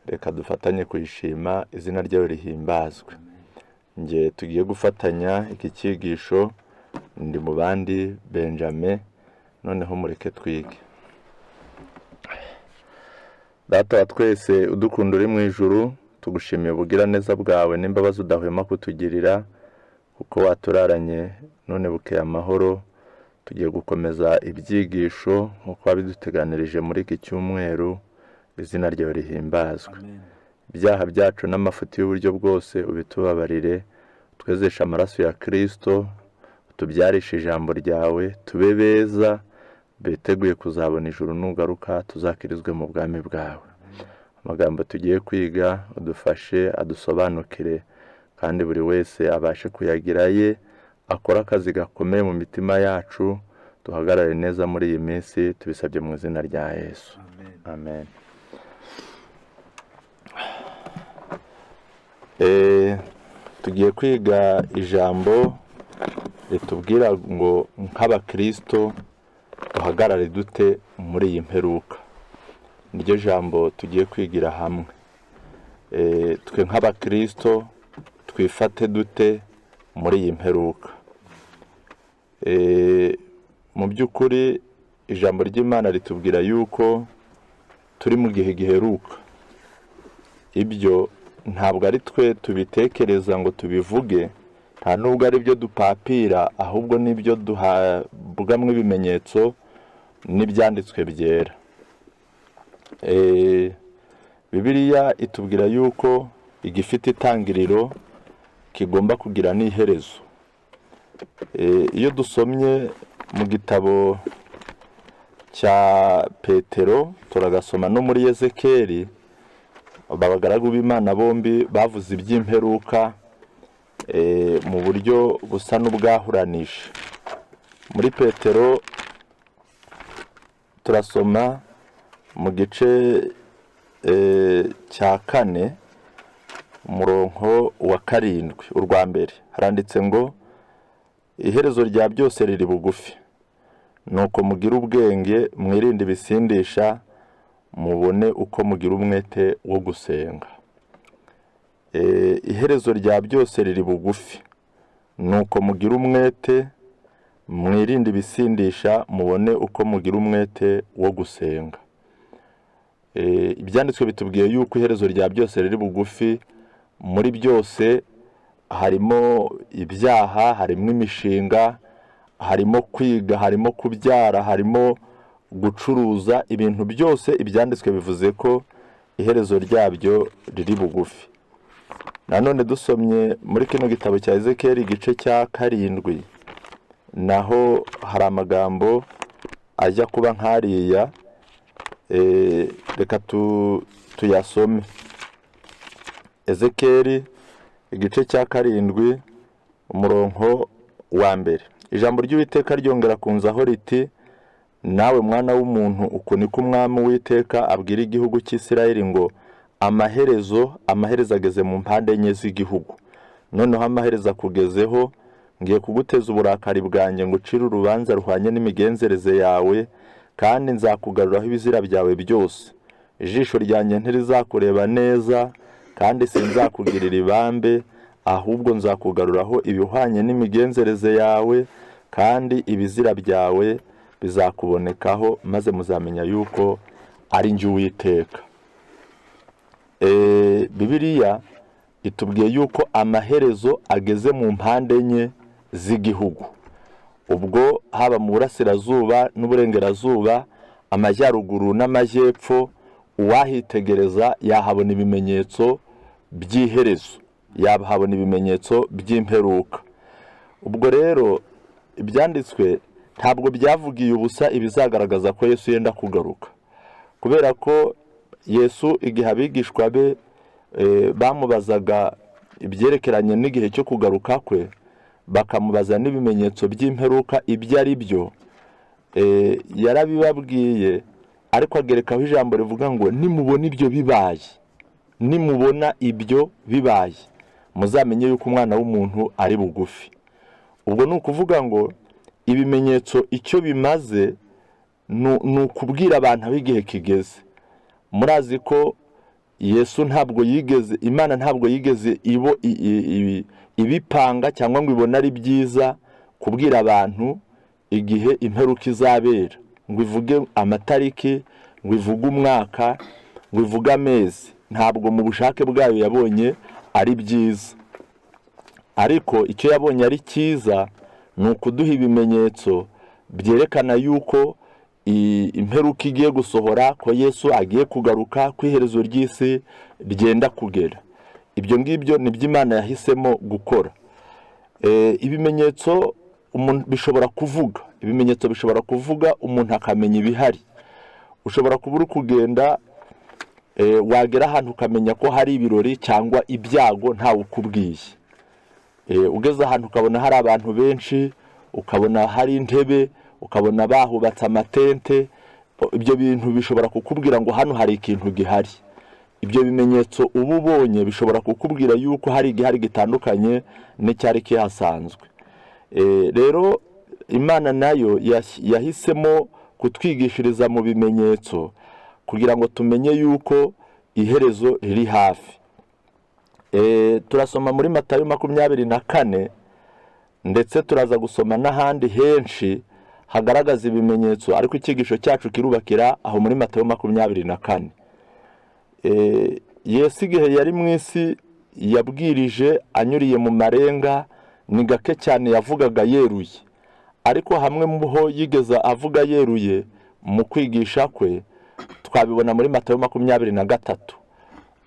Reka dufatanye kuyishima, izina ryayo rihimbazwe. Nge tugiye gufatanya iki cyigisho, ndi mu bandi Benjamin. Noneho mureke twige. Data wa twese udukunda uri mu ijuru, tugushimiye ubugiraneza bwawe n'imbabazi udahwema kutugirira, kuko waturaranye none bukeye amahoro. Tugiye gukomeza ibyigisho nk'uko wabiduteganirije muri iki cyumweru. Izina ryawe rihimbazwe. Ibyaha byacu n'amafuti y'uburyo bwose ubitubabarire, twezeshe amaraso ya Kirisito, utubyarishe ijambo ryawe, tube beza biteguye kuzabona ijuru nugaruka, tuzakirizwe mu bwami bwawe. Amagambo tugiye kwiga udufashe adusobanukire, kandi buri wese abashe kuyagira ye, akore akazi gakomeye mu mitima yacu, duhagarare neza muri iyi minsi. Tubisabye mu izina rya Yesu, amen. Tugiye kwiga ijambo ritubwira ngo nk'abakirisito duhagarare dute muri iyi mperuka. Niryo jambo tugiye kwigira hamwe. Twe nk'abakirisito twifate dute muri iyi mperuka? Mu by'ukuri ijambo ry'Imana ritubwira yuko turi mu gihe giheruka. Ibyo ntabwo ari twe tubitekereza ngo tubivuge, nta nubwo ari byo dupapira, ahubwo n'ibyo duhabwamo ibimenyetso n'ibyanditswe byera. Bibiliya itubwira yuko igifite itangiriro kigomba kugira n'iherezo. Iyo dusomye mu gitabo cya Petero, turagasoma no muri Yezekeri, abagaragu b'Imana bombi bavuze iby'imperuka mu buryo busa n'ubwahuranije. Muri Petero turasoma mu gice cya 4, umurongo wa 7, urwa mbere, haranditse ngo: "Iherezo rya byose riri bugufi, nuko mugire ubwenge, mwirinde ibisindisha, mubone uko mugira umwete wo gusenga." Iherezo rya byose riri bugufi, nuko mugire umwete, mwirinde ibisindisha, mubone uko mugira umwete wo gusenga. Ibyanditswe bitubwiye yuko iherezo rya byose riri bugufi. Muri byose harimo ibyaha, harimo imishinga, harimo kwiga, harimo kubyara, harimo gucuruza, ibintu byose ibyanditswe bivuze ko iherezo ryabyo riri bugufi. Nanone dusomye muri kino gitabo cya Ezekiyeli igice cya 7, naho hari amagambo ajya kuba nk'ariya. Reka tuyasome. Ezekiyeli igice cya 7, umurongo wa 1: "Ijambo ry'Uwiteka ryongera kunzaho riti: 'Nawe mwana w'umuntu, uku niko Umwami Uwiteka abwira igihugu cy'Isirayeli ngo: Amaherezo, amaherezo ageze mu mpande enye z'igihugu. Noneho amaherezo akugezeho. Ngiye kuguteza uburakari bwanjye, ngo ucire urubanza ruhwanye n'imigenzereze yawe, kandi nzakugaruraho ibizira byawe byose. Ijisho ryanjye ntirizakureba neza, kandi sinzakugirira ibambe, ahubwo nzakugaruraho ibihwanye n'imigenzereze yawe, kandi ibizira byawe bizakubonekaho, maze muzamenya yuko ari njye Uwiteka.'" Bibiliya itubwiye yuko amaherezo ageze mu mpande enye z'igihugu. Ubwo haba mu burasirazuba n'uburengerazuba, amajyaruguru n'amajyepfo, uwahitegereza yahabona ibimenyetso by'iherezo, yahabona ibimenyetso by'imperuka. Ubwo rero ibyanditswe ntabwo byavugiye ubusa ibizagaragaza ko Yesu yenda kugaruka, kubera ko Yesu igihe abigishwa be bamubazaga ibyerekeranye n'igihe cyo kugaruka kwe, bakamubaza n'ibimenyetso by'imperuka ibyo ari byo, yarabibabwiye, ariko agerekaho ijambo rivuga ngo: "Nimubona ibyo bibaye, nimubona ibyo bibaye, muzamenye yuko Umwana w'umuntu ari bugufi." Ubwo ni ukuvuga ngo ibimenyetso icyo bimaze ni ukubwira abantu aho igihe kigeze. Murazi ko Yesu ntabwo yigeze, Imana ntabwo yigeze ibo ibipanga cyangwa ngo ibone ari byiza kubwira abantu igihe imperuka izabera, ngo ivuge amatariki, ngo ivuge umwaka, ngo ivuge amezi. Ntabwo mu bushake bwayo yabonye ari byiza, ariko icyo yabonye ari cyiza ni ukuduha ibimenyetso byerekana yuko imperuka igiye gusohora, ko Yesu agiye kugaruka, ko iherezo ry'isi ryenda kugera. Ibyo ngibyo ni byo Imana yahisemo gukora. Ibimenyetso bishobora kuvuga, ibimenyetso bishobora kuvuga, umuntu akamenya ibihari. Ushobora kuba uri kugenda, wagera ahantu ukamenya ko hari ibirori cyangwa ibyago ntawe ukubwiye. Ugeze ahantu ukabona hari abantu benshi, ukabona hari intebe, ukabona bahubatse amatente, ibyo bintu bishobora kukubwira ngo hano hari ikintu gihari. Ibyo bimenyetso uba ubonye bishobora kukubwira yuko hari igihari gitandukanye n'icyari kihasanzwe. Rero Imana nayo yahisemo kutwigishiriza mu bimenyetso kugira ngo tumenye yuko iherezo riri hafi. Turasoma muri Matayo 24, ndetse turaza gusoma n'ahandi henshi hagaragaza ibimenyetso, ariko icyigisho cyacu kirubakira aho muri Matayo 24. Yesu igihe yari mu isi yabwirije anyuriye mu marenga, ni gake cyane yavugaga yeruye, ariko hamwe mu ho yigeze avuga yeruye mu kwigisha kwe twabibona muri Matayo 23,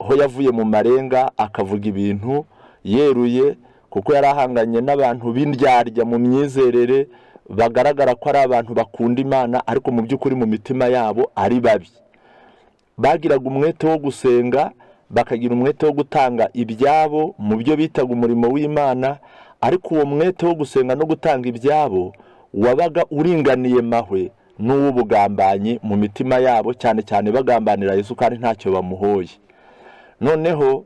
aho yavuye mu marenga akavuga ibintu yeruye, kuko yari ahanganye n'abantu b'indyarya mu myizerere, bagaragara ko ari abantu bakunda Imana ariko mu by'ukuri mu mitima yabo ari babi. Bagiraga umwete wo gusenga, bakagira umwete wo gutanga ibyabo mu byo bitaga umurimo w'Imana, ariko uwo mwete wo gusenga no gutanga ibyabo wabaga uringaniye mahwe n'uw'ubugambanyi mu mitima yabo, cyane cyane bagambanira Yesu kandi ntacyo bamuhoye. Noneho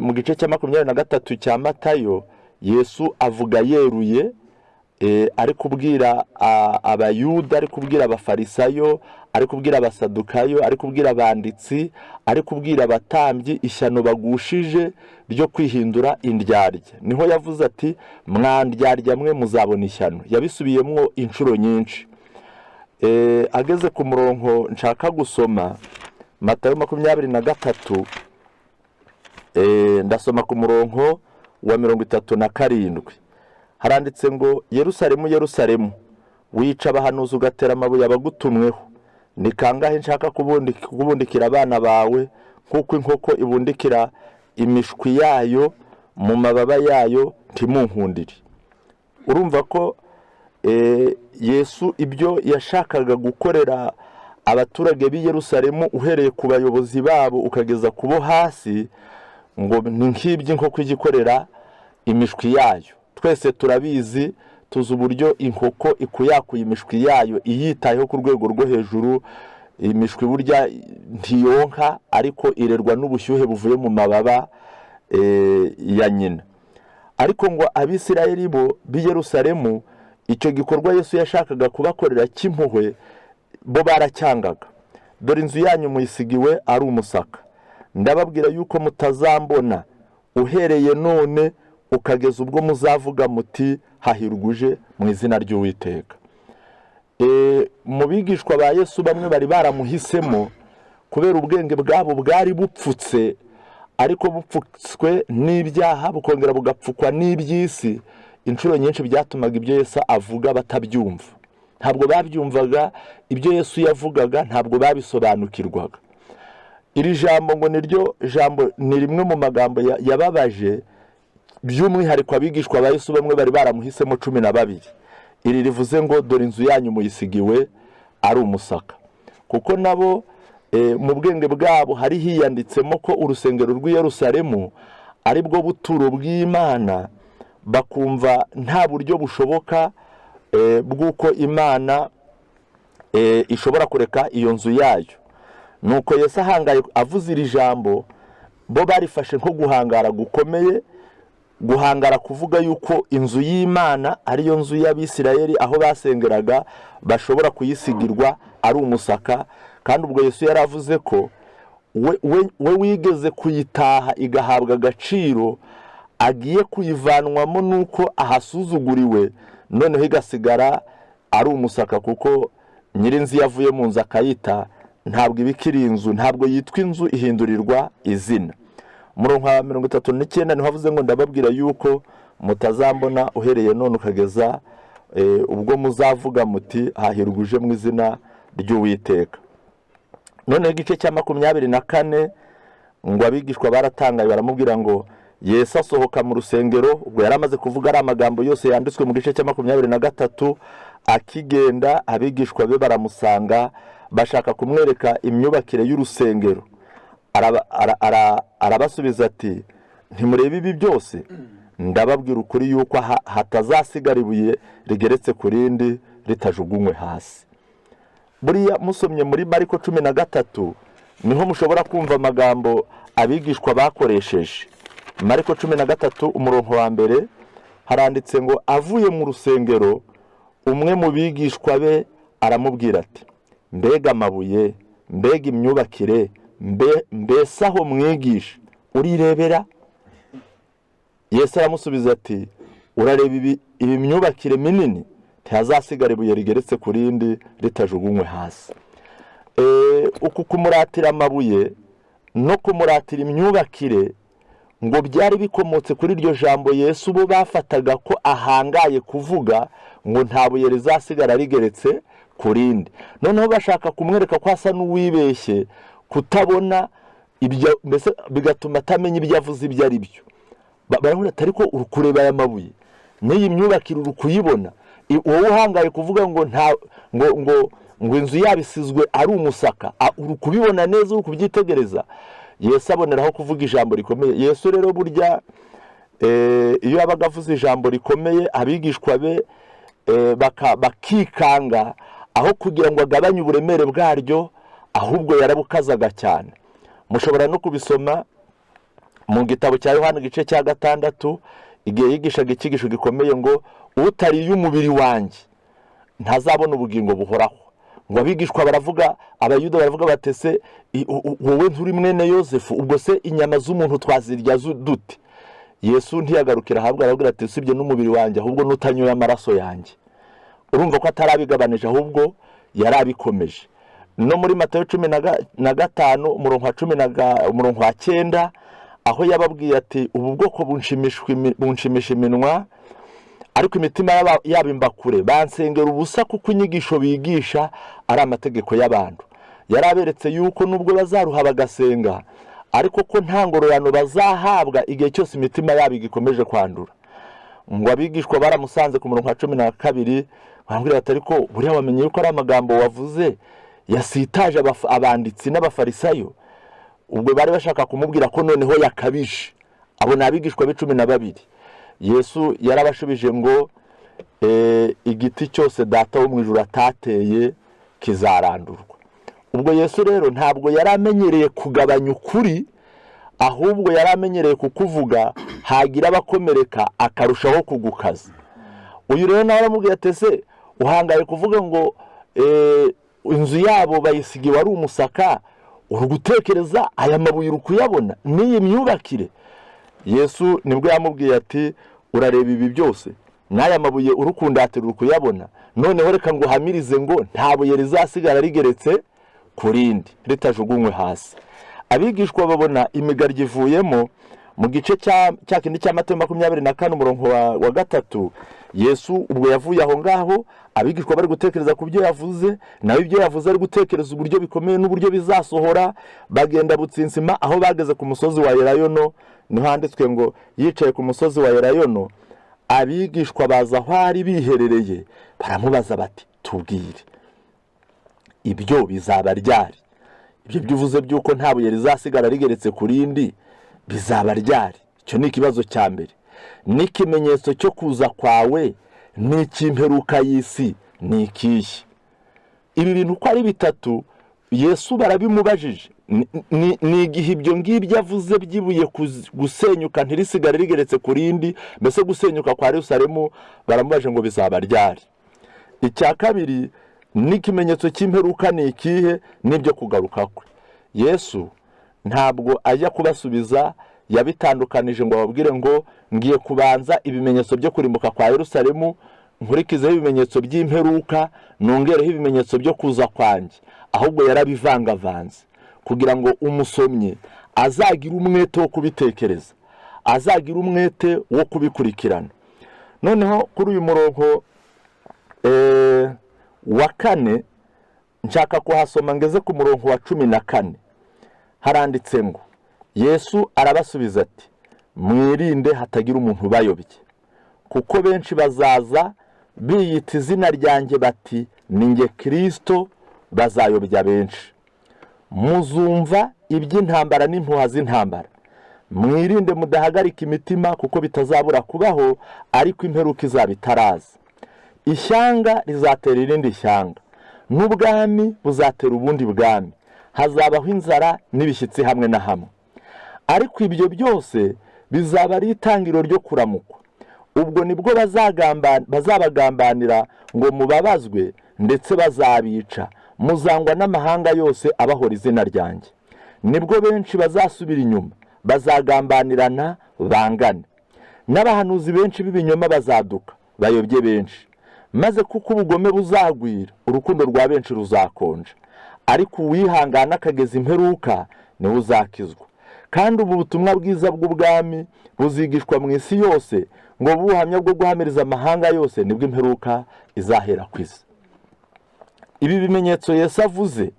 mu gice cya 23 cya Matayo, Yesu avuga yeruye, ari kubwira Abayuda, ari kubwira Abafarisayo, ari kubwira Abasadukayo, ari kubwira abanditsi, ari kubwira abatambyi ishyano bagushije ryo kwihindura indyarya. Niho yavuze ati: "Mwandyarya mwe, muzabona ishyano." Yabisubiyemo inshuro nyinshi. Ageze ku murongo nshaka gusoma, Matayo 23, ndasoma ku murongo wa 37. Haranditse ngo: "Yerusalemu, Yerusalemu, wica abahanuzi ugatera amabuye abagutumweho, ni kangahe nshaka kubundikira abana bawe nk'uko inkoko ibundikira imishwi yayo mu mababa yayo, ntimunkundire." Urumva ko Yesu ibyo yashakaga gukorera abaturage b'i Yerusalemu, uhereye ku bayobozi babo ukageza ku bo hasi, ngo ni nk'iby'inkoko ijya ikorera imishwi yayo. Twese turabizi, tuzi uburyo inkoko ikuyakuye imishwi yayo, iyitayeho ku rwego rwo hejuru. Imishwi burya ntiyonka, ariko irerwa n'ubushyuhe buvuye mu mababa ya nyina. Ariko ngo Abisirayeli bo b'i Yerusalemu, icyo gikorwa Yesu yashakaga kubakorera cy'impuhwe bo baracyangaga. "Dore inzu yanyu muyisigiwe ari umusaka. Ndababwira yuko mutazambona uhereye none ukageza ubwo muzavuga muti: 'Hahirwa uje mu izina ry'Uwiteka.'" Mu bigishwa ba Yesu bamwe bari baramuhisemo kubera ubwenge bwabo bwari bupfutse, ariko bupfutswe n'ibyaha, bukongera bugapfukwa n'iby'isi. Inshuro nyinshi byatumaga ibyo Yesu avuga batabyumva. Ntabwo babyumvaga ibyo Yesu yavugaga, ntabwo babisobanukirwaga. Iri jambo ngo niryo jambo, ni rimwe mu magambo yababaje by'umwihariko abigishwa ba Yesu bamwe bari baramuhisemo, 12. Iri rivuze ngo: "Dore inzu yanyu muyisigiwe ari umusaka." Kuko nabo mu bwenge bwabo hari hiyanditsemo ko urusengero rw'i Yerusalemu ari bwo buturo bw'Imana, bakumva nta buryo bushoboka bw'uko Imana ishobora kureka iyo nzu yayo. Nuko Yesu ahangaye avuze iri jambo, bo barifashe nko guhangara gukomeye, guhangara kuvuga yuko inzu y'Imana, ariyo nzu y'Abisirayeli, aho basengeraga, bashobora kuyisigirwa ari umusaka. Kandi ubwo Yesu yari avuze ko We wigeze kuyitaha igahabwa agaciro, agiye kuyivanwamo nuko ahasuzuguriwe, noneho igasigara ari umusaka, kuko nyirinzu iyo avuye mu nzu akayita, ntabwo iba ikiri inzu, ntabwo yitwa inzu, ihindurirwa izina. Umurongo wa 39 niho avuze ngo: "Ndababwira yuko mutazambona uhereye none ukageza ubwo muzavuga muti: 'Hahirwa uje mu izina ry'Uwiteka.'" Noneho igice cya 24 ngo abigishwa baratangaye, baramubwira ngo Yesu asohoka mu rusengero, ubwo yari amaze kuvuga ari amagambo yose yanditswe mu gice cya 23. Akigenda, abigishwa be baramusanga, bashaka kumwereka imyubakire y'urusengero. Arabasubiza ati: "Ntimurebe ibi byose? Ndababwira ukuri yuko hatazasigara ibuye rigeretse ku rindi ritajugunywe hasi." Buriya musomye muri Mariko 13 niho mushobora kumva amagambo abigishwa bakoresheje. Mariko 13, umurongo wa 1, haranditse ngo: "Avuye mu rusengero, umwe mu bigishwa be aramubwira ati: 'Mbega amabuye, mbega imyubakire! Mbese aho mwigisha urirebera?' Yesu aramusubiza ati: 'Urareba ibi myubakire minini? Ntihazasigara ibuye rigeretse ku rindi ritajugunywe hasi.'" Uku kumuratira amabuye no kumuratira imyubakire ngo byari bikomotse kuri iryo jambo Yesu bo bafataga ko ahangaye kuvuga ngo nta buye rizasigara rigeretse ku rindi. Noneho bashaka kumwereka ko asa n'uwibeshye kutabona ibyo, mbese bigatuma atamenya ibyo avuze ibyo ari byo. Baravuga ati: "Ariko uri kureba aya mabuye n'iyi myubakire, uri kuyibona? Wowe uhangaye kuvuga ngo nta ngo inzu yabo isizwe ari umusaka, uri kubibona neza, uri kubyitegereza?" Yesu aboneraho kuvuga ijambo rikomeye. Yesu rero burya iyo yabaga avuze ijambo rikomeye, abigishwa be bakikanga, aho kugira ngo agabanye uburemere bwaryo, ahubwo yarabukazaga cyane. Mushobora no kubisoma mu gitabo cya Yohana, igice cya 6, igihe yigishaga icyigisho gikomeye ngo: "Utariye umubiri wanjye ntazabona ubugingo buhoraho." Ngo abigishwa baravuga, Abayuda baravuga batese: "Wowe nturi mwene Yosefu? Ubwo se inyama z'umuntu twazirya dute?" Yesu ntiyagarukira ahabwa, arabwira ati: "Usibye n'umubiri wanjye, ahubwo n'utanyoye amaraso yanjye." Urumva ko atarabigabanije, ahubwo yarabikomeje. No muri Matayo 15, umurongo wa cumi umurongo wa 9, aho yababwiye ati: "Ubu bwoko bunshimisha iminwa, ariko imitima yabo imbakure, bansengera ubusa, kuko inyigisho bigisha ari amategeko y'abantu." Yari aberetse yuko nubwo bazaruha bagasenga, ariko ko nta ngororano bazahabwa igihe cyose imitima yabo igikomeje kwandura. Ngo abigishwa baramusanze ku murongo wa 12, baramubwira bati: "Ariko buriya wamenye yuko ari amagambo wavuze yasitaje abanditsi n'Abafarisayo?" Ubwo bari bashaka kumubwira ko noneho yakabije. Abo ni abigishwa be 12. Yesu yarabashubije ngo: "Igiti cyose Data wo mu ijuru atateye kizarandurwa." Ubwo Yesu rero ntabwo yari amenyereye kugabanya ukuri, ahubwo yari amenyereye kukuvuga, hagira abakomereka akarushaho kugukaza. Uyu rero nawe aramubwira ati: "Ese uhangaye kuvuga ngo inzu yabo bayisigiwe ari umusaka? Uri gutekereza aya mabuye, uri kuyabona n'iyi myubakire?" Yesu nibwo yamubwiye ati: "Urareba ibi byose n'aya mabuye uri kundatira, uri kuyabona? Noneho reka nguhamirize ngo nta buye rizasigara rigeretse ku rindi ritajugunywe hasi." Abigishwa babona imigaryo ivuyemo. Mu gice cya kindi cya Matayo 24, umurongo wa 3, Yesu ubwo yavuye aho ngaho, abigishwa bari gutekereza ku byo yavuze, nawe ibyo yavuze ari gutekereza uburyo bikomeye n'uburyo bizasohora. Bagenda butsinsima, aho bageze ku musozi wa Elayono, niho handitswe ngo: "Yicaye ku musozi wa Elayono, abigishwa baza aho ari biherereye, baramubaza bati: 'Tubwire, ibyo bizaba ryari? Ibyo byo uvuze by'uko nta buye rizasigara rigeretse ku rindi bizaba ryari?' Icyo ni ikibazo cya mbere. N'ikimenyetso cyo kuza kwawe n'icy'imperuka y'isi ni ikihe?'" Ibi bintu uko ari bitatu Yesu barabimubajije. Ni igihe ibyo ngibyo avuze by'ibuye gusenyuka ntirisigare rigeretse ku rindi, mbese gusenyuka kwa Yerusalemu, baramubaje ngo bizaba ryari? Icya kabiri, n'ikimenyetso cy'imperuka ni ikihe, n'ibyo kugaruka kwe? Yesu Ntabwo ajya kubasubiza yabitandukanije ngo ababwire ngo ngiye kubanza ibimenyetso byo kurimbuka kwa Yerusalemu, nkurikizeho ibimenyetso by'imperuka, nongereho ibimenyetso byo kuza kwanjye. Ahubwo yarabivangavanze kugira ngo umusomyi azagire umwete wo kubitekereza, azagira umwete wo kubikurikirana. Noneho kuri uyu murongo wa 4, nshaka kuhasoma ngeze ku murongo wa 14. Haranditse ngo: "Yesu arabasubiza ati: 'Mwirinde hatagira umuntu ubayobye, kuko benshi bazaza biyita izina ryanjye bati: Ni nge Kirisito, bazayobya benshi. Muzumva iby'intambara n'impuha z'intambara. Mwirinde mudahagarika imitima, kuko bitazabura kubaho, ariko imperuka izaba itaraza. Ishyanga rizatera irindi shyanga, n'ubwami buzatera ubundi bwami. Hazabaho inzara n'ibishyitsi hamwe na hamwe. Ariko ibyo byose bizaba ari itangiriro ryo kuramukwa. Ubwo nibwo bazabagambanira ngo mubabazwe, ndetse bazabica. Muzangwa n'amahanga yose abahora izina ryanjye. Nibwo benshi bazasubira inyuma, bazagambanirana bangane. N'abahanuzi benshi b'ibinyoma bazaduka, bayobye benshi. Maze kuko ubugome buzagwira, urukundo rwa benshi ruzakonja. Ariko uwihangana akageza imperuka niwe uzakizwa. Kandi ubu butumwa bwiza bw'ubwami buzigishwa mu isi yose ngo bube ubuhamya bwo guhamiriza amahanga yose, nibwo imperuka izahera ku isi.'" Ibi bimenyetso Yesu avuze,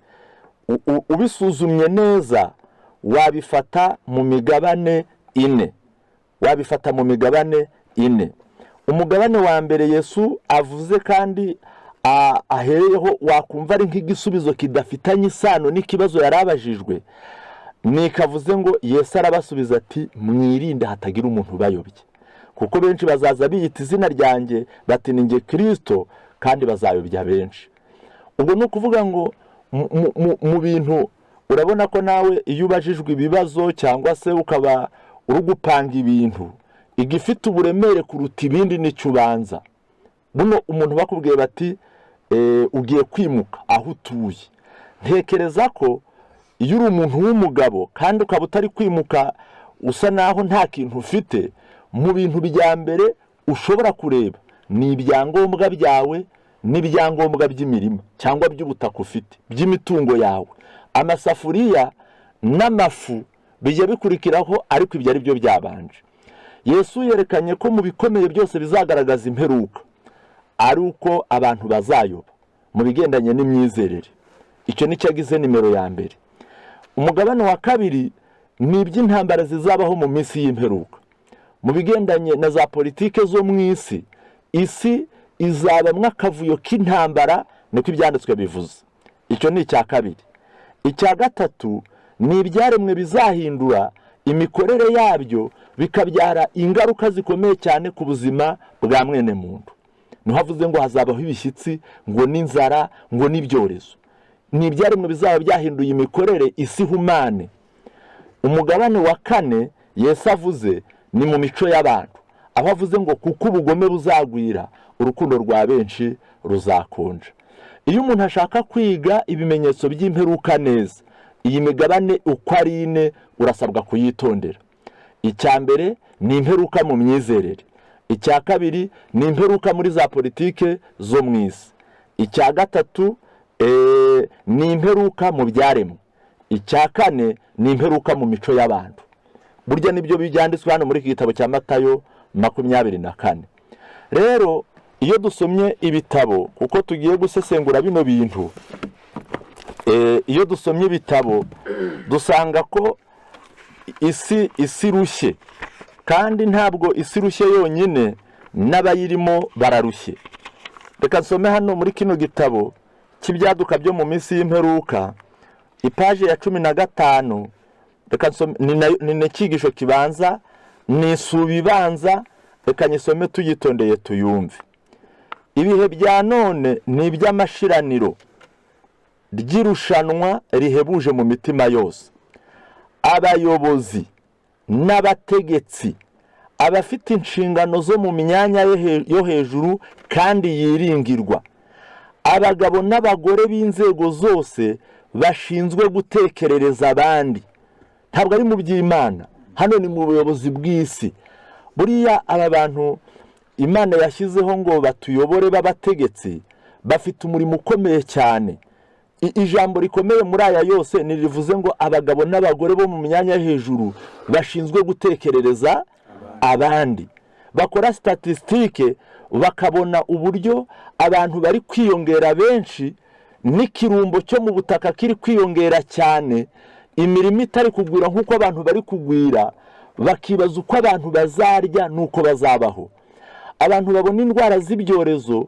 ubisuzumye neza, wabifata mu migabane ine, wabifata mu migabane ine. Umugabane wa mbere Yesu avuze kandi ahereyeho, wakumva ari nk'igisubizo kidafitanye isano n'ikibazo yari abajijwe, ni kavuze ngo: "Yesu arabasubiza ati: 'Mwirinde hatagira umuntu ubayobye, kuko benshi bazaza biyita izina ryanjye bati: Ni nge Kirisito, kandi bazayobya benshi.'" Ubwo ni ukuvuga ngo mu bintu, urabona ko nawe iyo ubajijwe ibibazo cyangwa se ukaba uri gupanga ibintu, igifite uburemere kuruta ibindi nicyo ubanza. Buno umuntu bakubwiye bati: "Ugiye kwimuka aho utuye," ntekereza ko iyo uri umuntu w'umugabo kandi ukaba utari kwimuka usa naho nta kintu ufite, mu bintu bya mbere ushobora kureba ni ibyangombwa byawe n'ibyangombwa by'imirima cyangwa by'ubutaka ufite, by'imitungo yawe. Amasafuriya n'amafu bijya bikurikiraho, ariko ibyo ari byo byabanje. Yesu yerekanye ko mu bikomeye byose bizagaragaza imperuka ari uko abantu bazayoba mu bigendanye n'imyizerere. Icyo nicyo agize nimero ya mbere. Umugabane wa kabiri ni iby'intambara zizabaho mu minsi y'imperuka. Mu bigendanye na za politike zo mu isi, isi izabamwo akavuyo k'intambara, niko Ibyanditswe bivuze. Icyo ni icya kabiri. Icya gatatu ni ibyaremwe bizahindura imikorere yabyo, bikabyara ingaruka zikomeye cyane ku buzima bwa mwene muntu. Niho havuze ngo hazabaho ibishyitsi, ngo n'inzara, ngo n'ibyorezo. Ni ibyaremwe bizaba byahinduye imikorere, isi ihumane. Umugabane wa kane Yesu avuze ni mu mico y'abantu, aho avuze ngo kuko ubugome buzagwira, urukundo rwa benshi ruzakonja. Iyo umuntu ashaka kwiga ibimenyetso by'imperuka neza, iyi migabane uko ari ine urasabwa kuyitondera. Icya mbere ni imperuka mu myizerere. Icya kabiri ni imperuka muri za politike zo mu isi. Icya gatatu ni imperuka mu byaremwe. Icya kane ni imperuka mu mico y'abantu. Burya nibyo byanditswe hano muri iki gitabo cya Matayo 24. Rero iyo dusomye ibitabo, kuko tugiye gusesengura bino bintu, iyo dusomye ibitabo dusanga ko isi irushye. Kandi ntabwo isi irushye yonyine, n'abayirimo bararushye. Reka nsome hano muri kino gitabo cy'ibyaduka byo mu minsi y'imperuka, ipaje ya 15. Reka nsome, ni n'icyigisho kibanza, ni isubi ibanza. Reka nyisome tuyitondeye tuyumve. "Ibihe bya none ni iby'amashiraniro ry'irushanwa rihebuje mu mitima yose. Abayobozi n'abategetsi, abafite inshingano zo mu myanya yo hejuru kandi yiringirwa, abagabo n'abagore b'inzego zose bashinzwe gutekerereza abandi." Ntabwo ari mu by'Imana, hano ni mu buyobozi bw'isi. Buriya aba bantu Imana yashyizeho ngo batuyobore b'abategetsi bafite umurimo ukomeye cyane. Ijambo rikomeye muri aya yose ni rivuze ngo abagabo n'abagore bo mu myanya yo hejuru bashinzwe gutekerereza abandi, bakora statistique, bakabona uburyo abantu bari kwiyongera benshi, n'ikirumbo cyo mu butaka kiri kwiyongera cyane, imirimo itari kugwira nk'uko abantu bari kugwira, bakibaza uko abantu bazarya n'uko bazabaho. Abantu babona indwara z'ibyorezo,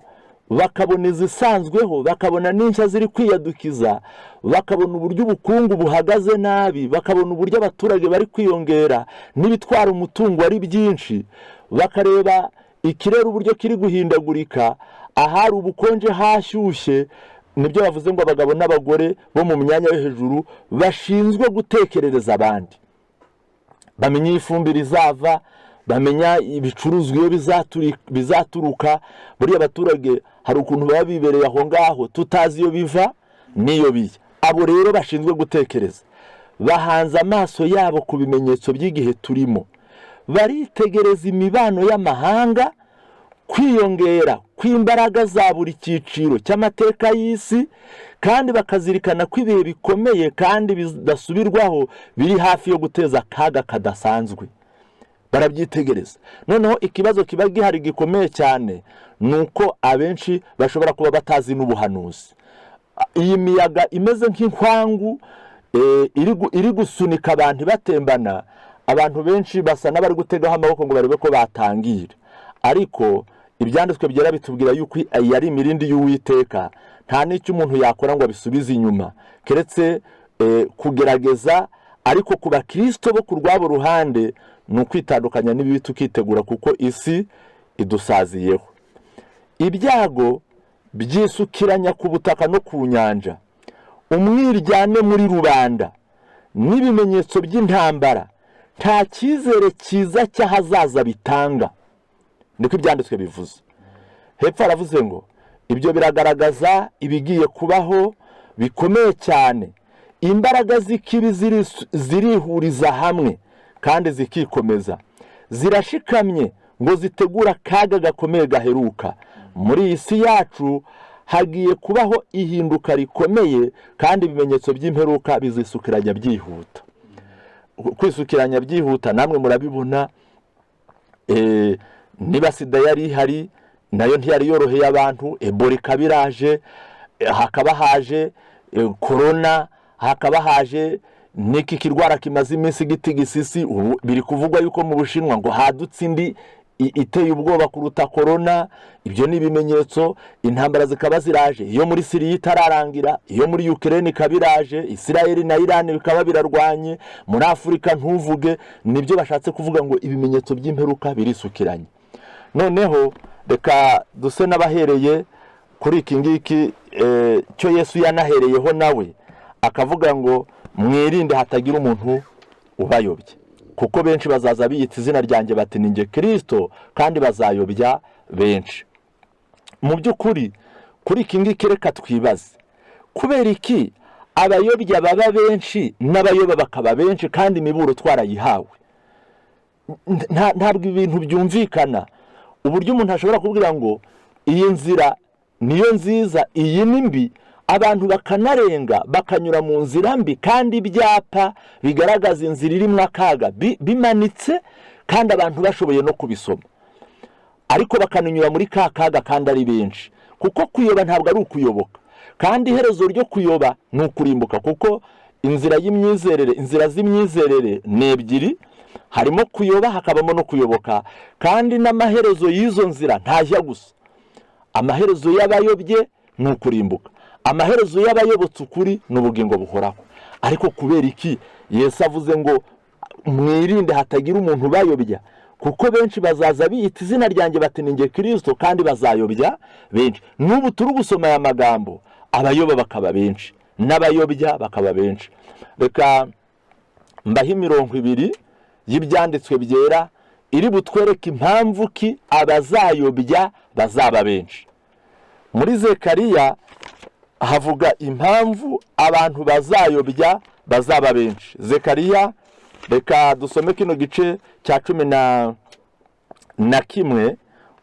bakabona izisanzweho, bakabona n'inshya ziri kwiyadukiza, bakabona uburyo ubukungu buhagaze nabi, bakabona uburyo abaturage bari kwiyongera n'ibitwara umutungo ari byinshi, bakareba ikirere uburyo kiri guhindagurika, ahari ubukonje hashyushye. Nibyo bavuze ngo abagabo n'abagore bo mu myanya yo hejuru bashinzwe gutekerereza abandi, bamenya iyo ifumbire izava, bamenya ibicuruzwa iyo bizaturuka. Buriya abaturage hari ukuntu baba bibereye aho ngaho tutazi iyo biva n'iyo bijya. Abo rero bashinzwe gutekereza bahanze amaso yabo ku bimenyetso by'igihe turimo, baritegereza imibano y'amahanga, kwiyongera kw'imbaraga za buri cyiciro cy'amateka y'isi, kandi bakazirikana ko ibihe bikomeye kandi bidasubirwaho biri hafi yo guteza akaga kadasanzwe. Barabyitegereza. Noneho ikibazo kiba gihari gikomeye cyane ni uko abenshi bashobora kuba batazi n'ubuhanuzi. Iyi miyaga imeze nk'inkwangu iri gusunika abantu ibatembana, abantu benshi basa n'abari gutegaho amaboko ngo barebe ko batangira. Ariko Ibyanditswe Byera bitubwira yuko iyi ari imirindi y'Uwiteka, nta n'icyo umuntu yakora ngo abisubize inyuma keretse kugerageza. Ariko ku bakirisito bo ku rwabo ruhande ni ukwitandukanya n'ibibi, tukitegura, kuko isi idusaziyeho. Ibyago byisukiranya ku butaka no ku nyanja, umwiryane muri rubanda n'ibimenyetso by'intambara nta cyizere cyiza cy'ahazaza bitanga, niko Ibyanditswe bivuze. Hepfo haravuze ngo ibyo biragaragaza ibigiye kubaho bikomeye cyane. Imbaraga z'ikibi zirihuriza hamwe kandi zikikomeza, zirashikamye ngo zitegure akaga gakomeye gaheruka. Muri iyi si yacu hagiye kubaho ihinduka rikomeye, kandi ibimenyetso by'imperuka bizisukiranya byihuta. Kwisukiranya byihuta namwe murabibona. Niba sida yari ihari, nayo ntiyari yoroheye abantu, Ebola ikaba iraje, hakaba haje korona, hakaba haje n'iki kirwara kimaze iminsi gitigisisi. Ubu biri kuvugwa yuko mu Bushinwa ngo hadutse indi iteye ubwoba kuruta korona. Ibyo ni ibimenyetso. Intambara zikaba ziraje, iyo muri Siriya itararangira, iyo muri Ukraine ikaba iraje, Isirayeli na Irani bikaba birarwanye, muri Afurika ntuvuge. Nibyo bashatse kuvuga ngo ibimenyetso by'imperuka birisukiranye. Noneho reka duse n'abahereye kuri iki ngiki cyo Yesu yanahereyeho nawe, akavuga ngo mwirinde hatagira umuntu ubayobya, kuko benshi bazaza biyita izina ryanjye bati ni njye Kirisito, kandi bazayobya benshi. Mu by'ukuri kuri iki ngiki reka twibaze: kubera iki abayobya baba benshi n'abayoba bakaba benshi, kandi imiburo twarayihawe? Ntabwo ibintu byumvikana, uburyo umuntu ashobora kubwira ngo iyi nzira niyo nziza, iyi ni mbi, abantu bakanarenga bakanyura mu nzira mbi, kandi ibyapa bigaragaza inzira irimo akaga bimanitse, kandi abantu bashoboye no kubisoma, ariko bakananyura muri ka kaga kandi ari benshi. Kuko kuyoba ntabwo ari ukuyoboka, kandi iherezo ryo kuyoba ni ukurimbuka. Kuko inzira y'imyizerere, inzira z'imyizerere ni ebyiri: harimo kuyoba, hakabamo no kuyoboka, kandi n'amaherezo y'izo nzira ntajya gusa. Amaherezo y'abayobye ni ukurimbuka, amaherezo y'abayobotse ukuri ni ubugingo buhoraho. Ariko kubera iki Yesu avuze ngo mwirinde hatagira umuntu ubayobya, kuko benshi bazaza biyita izina ryanjye bati ni njye Kirisito, kandi bazayobya benshi? N'ubu turi gusoma aya magambo, abayoba bakaba benshi n'abayobya bakaba benshi. Reka mbahe imirongo ibiri y'Ibyanditswe Byera iri butwereke impamvu ki abazayobya bazaba benshi. Muri Zekariya havuga impamvu abantu bazayobya bazaba benshi. Zekariya Reka dusome kino gice cya 11,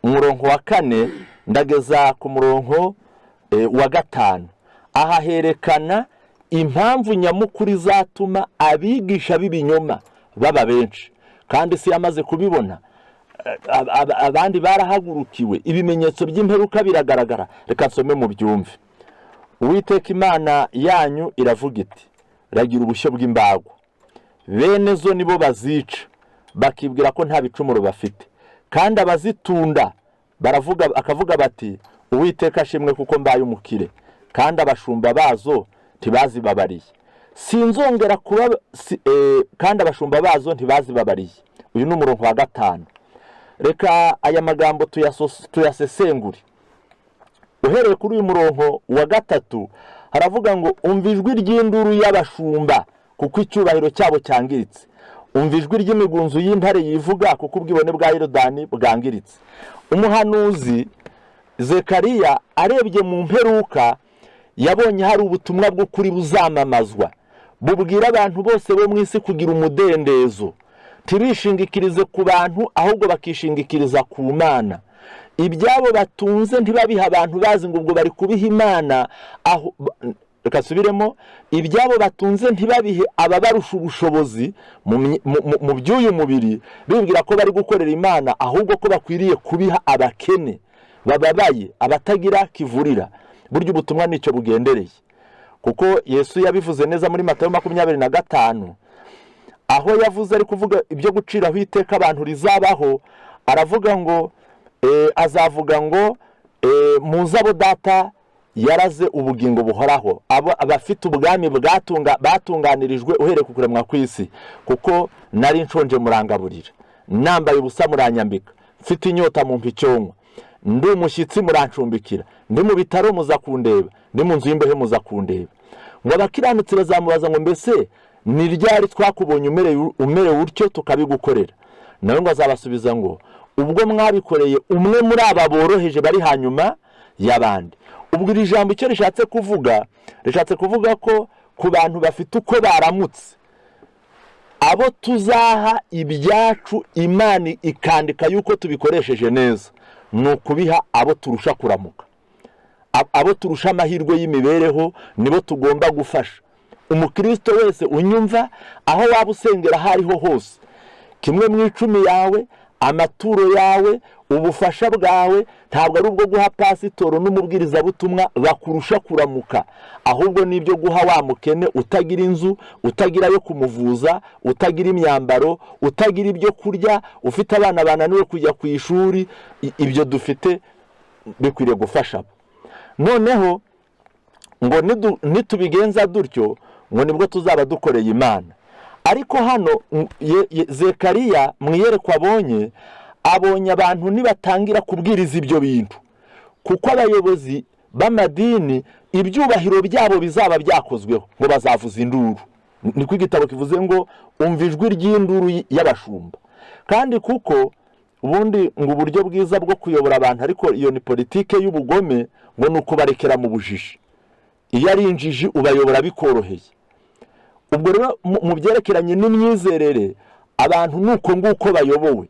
umurongo wa 4 ndageza ku murongo wa 5. Aha herekana impamvu nyamukuru izatuma abigisha b'ibinyoma baba benshi, kandi si yamaze kubibona, abandi barahagurukiwe, ibimenyetso by'imperuka biragaragara. Reka nsome mu byumve. Uwiteka Imana yanyu iravuga iti: "Ragira ubushyo bw'imbagwa. Bene zo nibo bazica, bakibwira ko nta bicumuro bafite, kandi abazitunda baravuga, akavuga bati: 'Uwiteka ashimwe, kuko mbaye umukire,' kandi abashumba bazo ntibazibabariye. Sinzongera kuba kandi abashumba bazo ntibazibabariye." Uyu ni umurongo wa 5. Reka aya magambo tuyasesengure. Uhereye kuri uyu murongo wa 3, haravuga ngo: "Umva ijwi ry'induru y'abashumba, kuko icyubahiro cyabo cyangiritse. Umva ijwi ry'imigunzu y'intare yivuga, kuko ubwibone bwa Yorodani bwangiritse." Umuhanuzi Zekariya arebye mu mperuka, yabonye hari ubutumwa bw'ukuri buzamamazwa, bubwira abantu bose bo mu isi kugira umudendezo, ntibishingikirize ku bantu, ahubwo bakishingikiriza ku Mana. Ibyabo batunze ntibabiha abantu bazi ngo ubwo bari kubiha Imana. Aho reka nsubiremo: ibyabo batunze ntibabihe ababarusha ubushobozi mu by'uyu mubiri, bibwira ko bari gukorera Imana, ahubwo ko bakwiriye kubiha abakene bababaye, abatagira kivurira. Burya ubutumwa nicyo bugendereye, kuko Yesu yabivuze neza muri Matayo 25, aho yavuze ari kuvuga ibyo guciraho iteka abantu rizabaho. Aravuga ngo azavuga ngo: "Muze abo Data yaraze ubugingo buhoraho, abo abafite ubwami batunganirijwe uhereye ku kuremwa kw'isi, kuko nari nshonje murangaburira, nambaye ubusa muranyambika, mfite inyota mumpa icyonywa, ndi umushyitsi murancumbikira, ndi mu bitaro muza kundeba, ndi mu nzu y'imbohe muza kundeba." Ngo abakiranutsi bazamubaza ngo: "Mbese ni ryari twakubonye umerewe utyo tukabigukorera?" Nawe ngo azabasubiza ngo: "Ubwo mwabikoreye umwe muri aba boroheje bari hanyuma y'abandi." Ubwo iri jambo icyo rishatse kuvuga, rishatse kuvuga ko ku bantu bafite uko baramutse, abo tuzaha ibyacu Imana ikandika yuko tubikoresheje neza, ni ukubiha abo turusha kuramuka, abo turusha amahirwe y'imibereho, nibo tugomba gufasha. Umukristo wese unyumva, aho waba usengera aho ariho hose, kimwe mu icumi yawe, amaturo yawe, ubufasha bwawe, ntabwo ari ubwo guha pasitoro n'umubwirizabutumwa bakurusha kuramuka, ahubwo ni ibyo guha wa mukene utagira inzu, utagira ayo kumuvuza, utagira imyambaro, utagira ibyo kurya, ufite abana bananiwe kujya ku ishuri. Ibyo dufite bikwiriye gufasha abo. Noneho ngo nitubigenza dutyo, ngo nibwo tuzaba dukoreye Imana. Ariko hano Zekariya mu iyerekwa abonye abantu nibatangira kubwiriza ibyo bintu, kuko abayobozi b'amadini ibyubahiro byabo bizaba byakozweho, ngo bazavuza induru. Niko igitabo kivuze ngo: "Umva ijwi ry'induru y'abashumba." Kandi kuko ubundi ngo uburyo bwiza bwo kuyobora abantu, ariko iyo ni politike y'ubugome, ngo ni ukubarekera mu bujiji. Iyo ari injiji ubayobora bikoroheye. Ubwo rero mu byerekeranye n'imyizerere, abantu ni uko nguko bayobowe.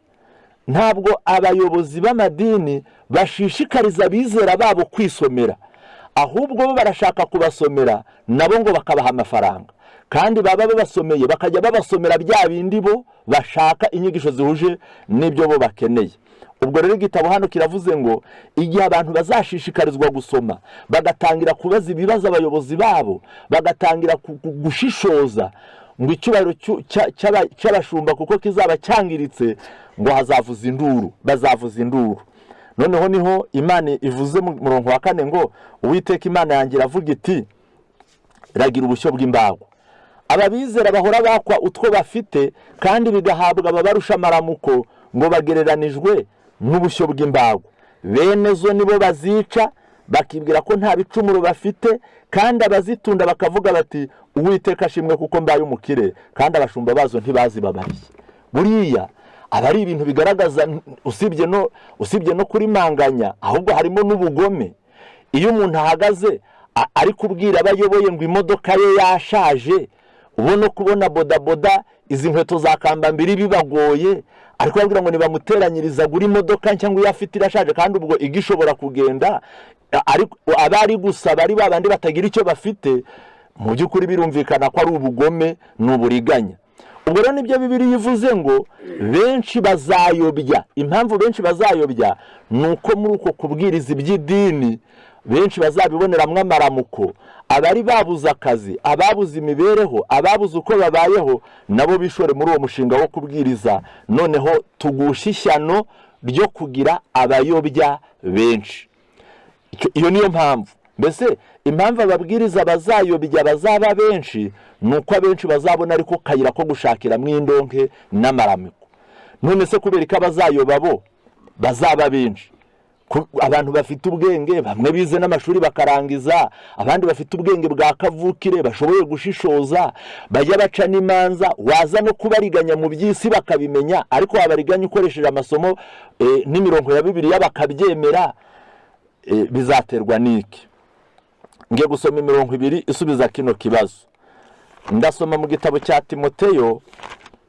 Ntabwo abayobozi b'amadini bashishikariza abizera babo kwisomera, ahubwo bo barashaka kubasomera, nabo ngo bakabaha amafaranga, kandi baba babasomeye bakajya babasomera bya bindi bo bashaka, inyigisho zihuje n'ibyo bo bakeneye. Ubwo rero igitabo hano kiravuze ngo igihe abantu bazashishikarizwa gusoma, bagatangira kubaza ibibazo abayobozi babo, bagatangira gushishoza, ngo icyubahiro cy'abashumba kuko kizaba cyangiritse, ngo hazavuza induru, bazavuza induru. Noneho niho Imana ivuze mu murongo wa 4 ngo: "Uwiteka Imana yanjye iravuga iti: 'Ragira ubushyo bw'imbago. Ababizera bahora bakwa utwo bafite, kandi bigahabwa ababarusha amaramuko, ngo bagereranijwe n'ubushyo bw'imbago. Bene zo nibo bazica, bakibwira ko nta bicumuro bafite, kandi abazitunda bakavuga bati: 'Uwiteka ashimwe, kuko mbaye umukire,' kandi abashumba bazo ntibazibabariye." Buriya aba ari ibintu bigaragaza, usibye no kurimanganya, ahubwo harimo n'ubugome. Iyo umuntu ahagaze ari kubwira abo ayoboye ngo imodoka ye yashaje, Ubona kubona bodaboda, izi nkweto za kambambiri bibagoye, ariko babwira ngo nibamuteranyiriza agura imodoka nshya, ngo iyo afite irashaje kandi ubwo igishobora kugenda. Ariko abari gusaba ari babandi batagira icyo bafite. Mu by'ukuri birumvikana ko ari ubugome, ni uburiganya. Ubwo rero nibyo Bibiliya ivuze ngo benshi bazayobya. Impamvu benshi bazayobya ni uko muri uko kubwiriza iby'idini benshi bazabiboneramo amaramuko. Abari babuze akazi, ababuze imibereho, ababuze uko babayeho, nabo bishore muri uwo mushinga wo kubwiriza. Noneho tugusha ishyano ryo kugira abayobya benshi. Iyo niyo mpamvu. Mbese impamvu ababwiriza bazayobya bazaba benshi ni uko abenshi bazabona ariko kayira ko gushakiramo indonke n'amaramuko. None se kubera ko abazayoba bo bazaba benshi, abantu bafite ubwenge, bamwe bize n'amashuri bakarangiza, abandi bafite ubwenge bwa kavukire, bashoboye gushishoza, bajya baca n'imanza, waza no kubariganya mu by'isi bakabimenya, ariko wabariganya ukoresheje amasomo n'imirongo ya Bibiliya bakabyemera, bizaterwa n'iki? Ngiye gusoma imirongo ibiri isubiza kino kibazo. Ndasoma mu gitabo cya Timoteyo,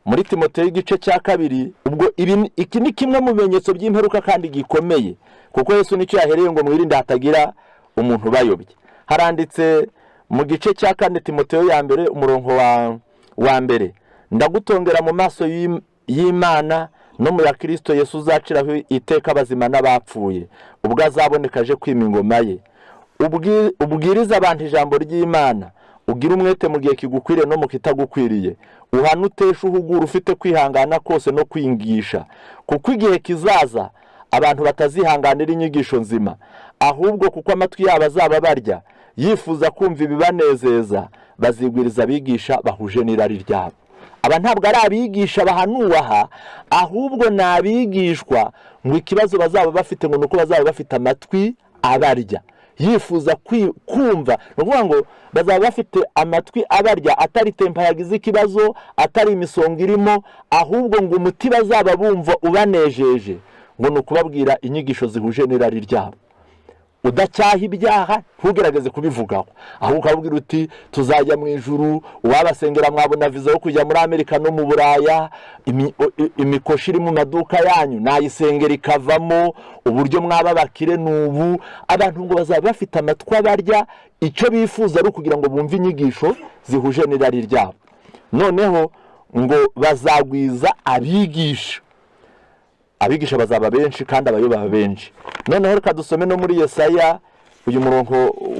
muri Timoteyo igice cya 2. Ubwo iki ni kimwe mu bimenyetso by'imperuka kandi gikomeye, kuko Yesu nicyo yahereye ngo mwirinde hatagira umuntu ubayobya. Haranditse mu gice cya 4, Timoteyo ya mbere, umurongo wa 1: "Ndagutongera mu maso y'Imana no mu ya Kirisito Yesu uzaciraho iteka abazima n'abapfuye ubwo azaboneka aje kwima ingoma ye. Ubwirize abantu ijambo ry'Imana, ugire umwete mu gihe kigukwiriye no mu kitagukwiriye, uhane, uteshe, uhugura ufite kwihangana kose no kwingisha. Kuko igihe kizaza abantu batazihanganira inyigisho nzima, ahubwo kuko amatwi yabo azaba barya yifuza kumva ibibanezeza, bazigwiriza abigisha bahuje n'irari ryabo." Aba ntabwo ari abigisha bahanuwe aha, ahubwo ni abigishwa. Ngo ikibazo bazaba bafite ngo ni uko bazaba bafite amatwi abarya yifuza kumva. Ni ukuvuga ngo bazaba bafite amatwi abarya, atari tempa yagize ikibazo, atari imisonga irimo, ahubwo ngo umuti bazaba bumva ubanejeje ngo ni ukubabwira inyigisho zihuje n'irari ryabo. Udacyaha ibyaha, ntugerageze kubivugaho, ahubwo ukababwira uti: "Tuzajya mu ijuru, uwabasengera mwabona viza yo kujya muri Amerika no mu Buraya, imikoshi iri mu maduka yanyu nayisengera ikavamo, uburyo mwaba abakire ni ubu." Abantu ngo bazaba bafite amatwi abarya, icyo bifuza ari ukugira ngo bumve inyigisho zihuje n'irari ryabo. Noneho ngo bazagwiza abigisha, abigisha bazaba benshi kandi abayoba benshi. Noneho reka dusome no muri Yesaya. Uyu murongo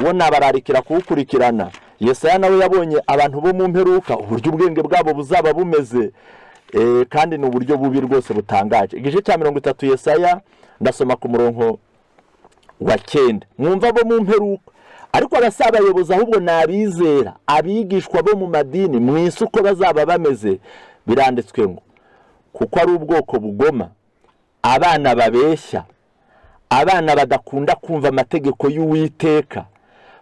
wo nabararikira kuwukurikirana. Yesaya nawe yabonye abantu bo mu mperuka, uburyo ubwenge bwabo buzaba bumeze, kandi ni uburyo bubi rwose butangaje. Igice cya 30 Yesaya, ndasoma ku murongo wa 9. Mwumva bo mu mperuka, ariko aba si abayobozi, ahubwo ni abizera, abigishwa bo mu madini mu isi, uko bazaba bameze. Biranditswe ngo: "Kuko ari ubwoko bugoma, abana babeshya, abana badakunda kumva amategeko y'Uwiteka.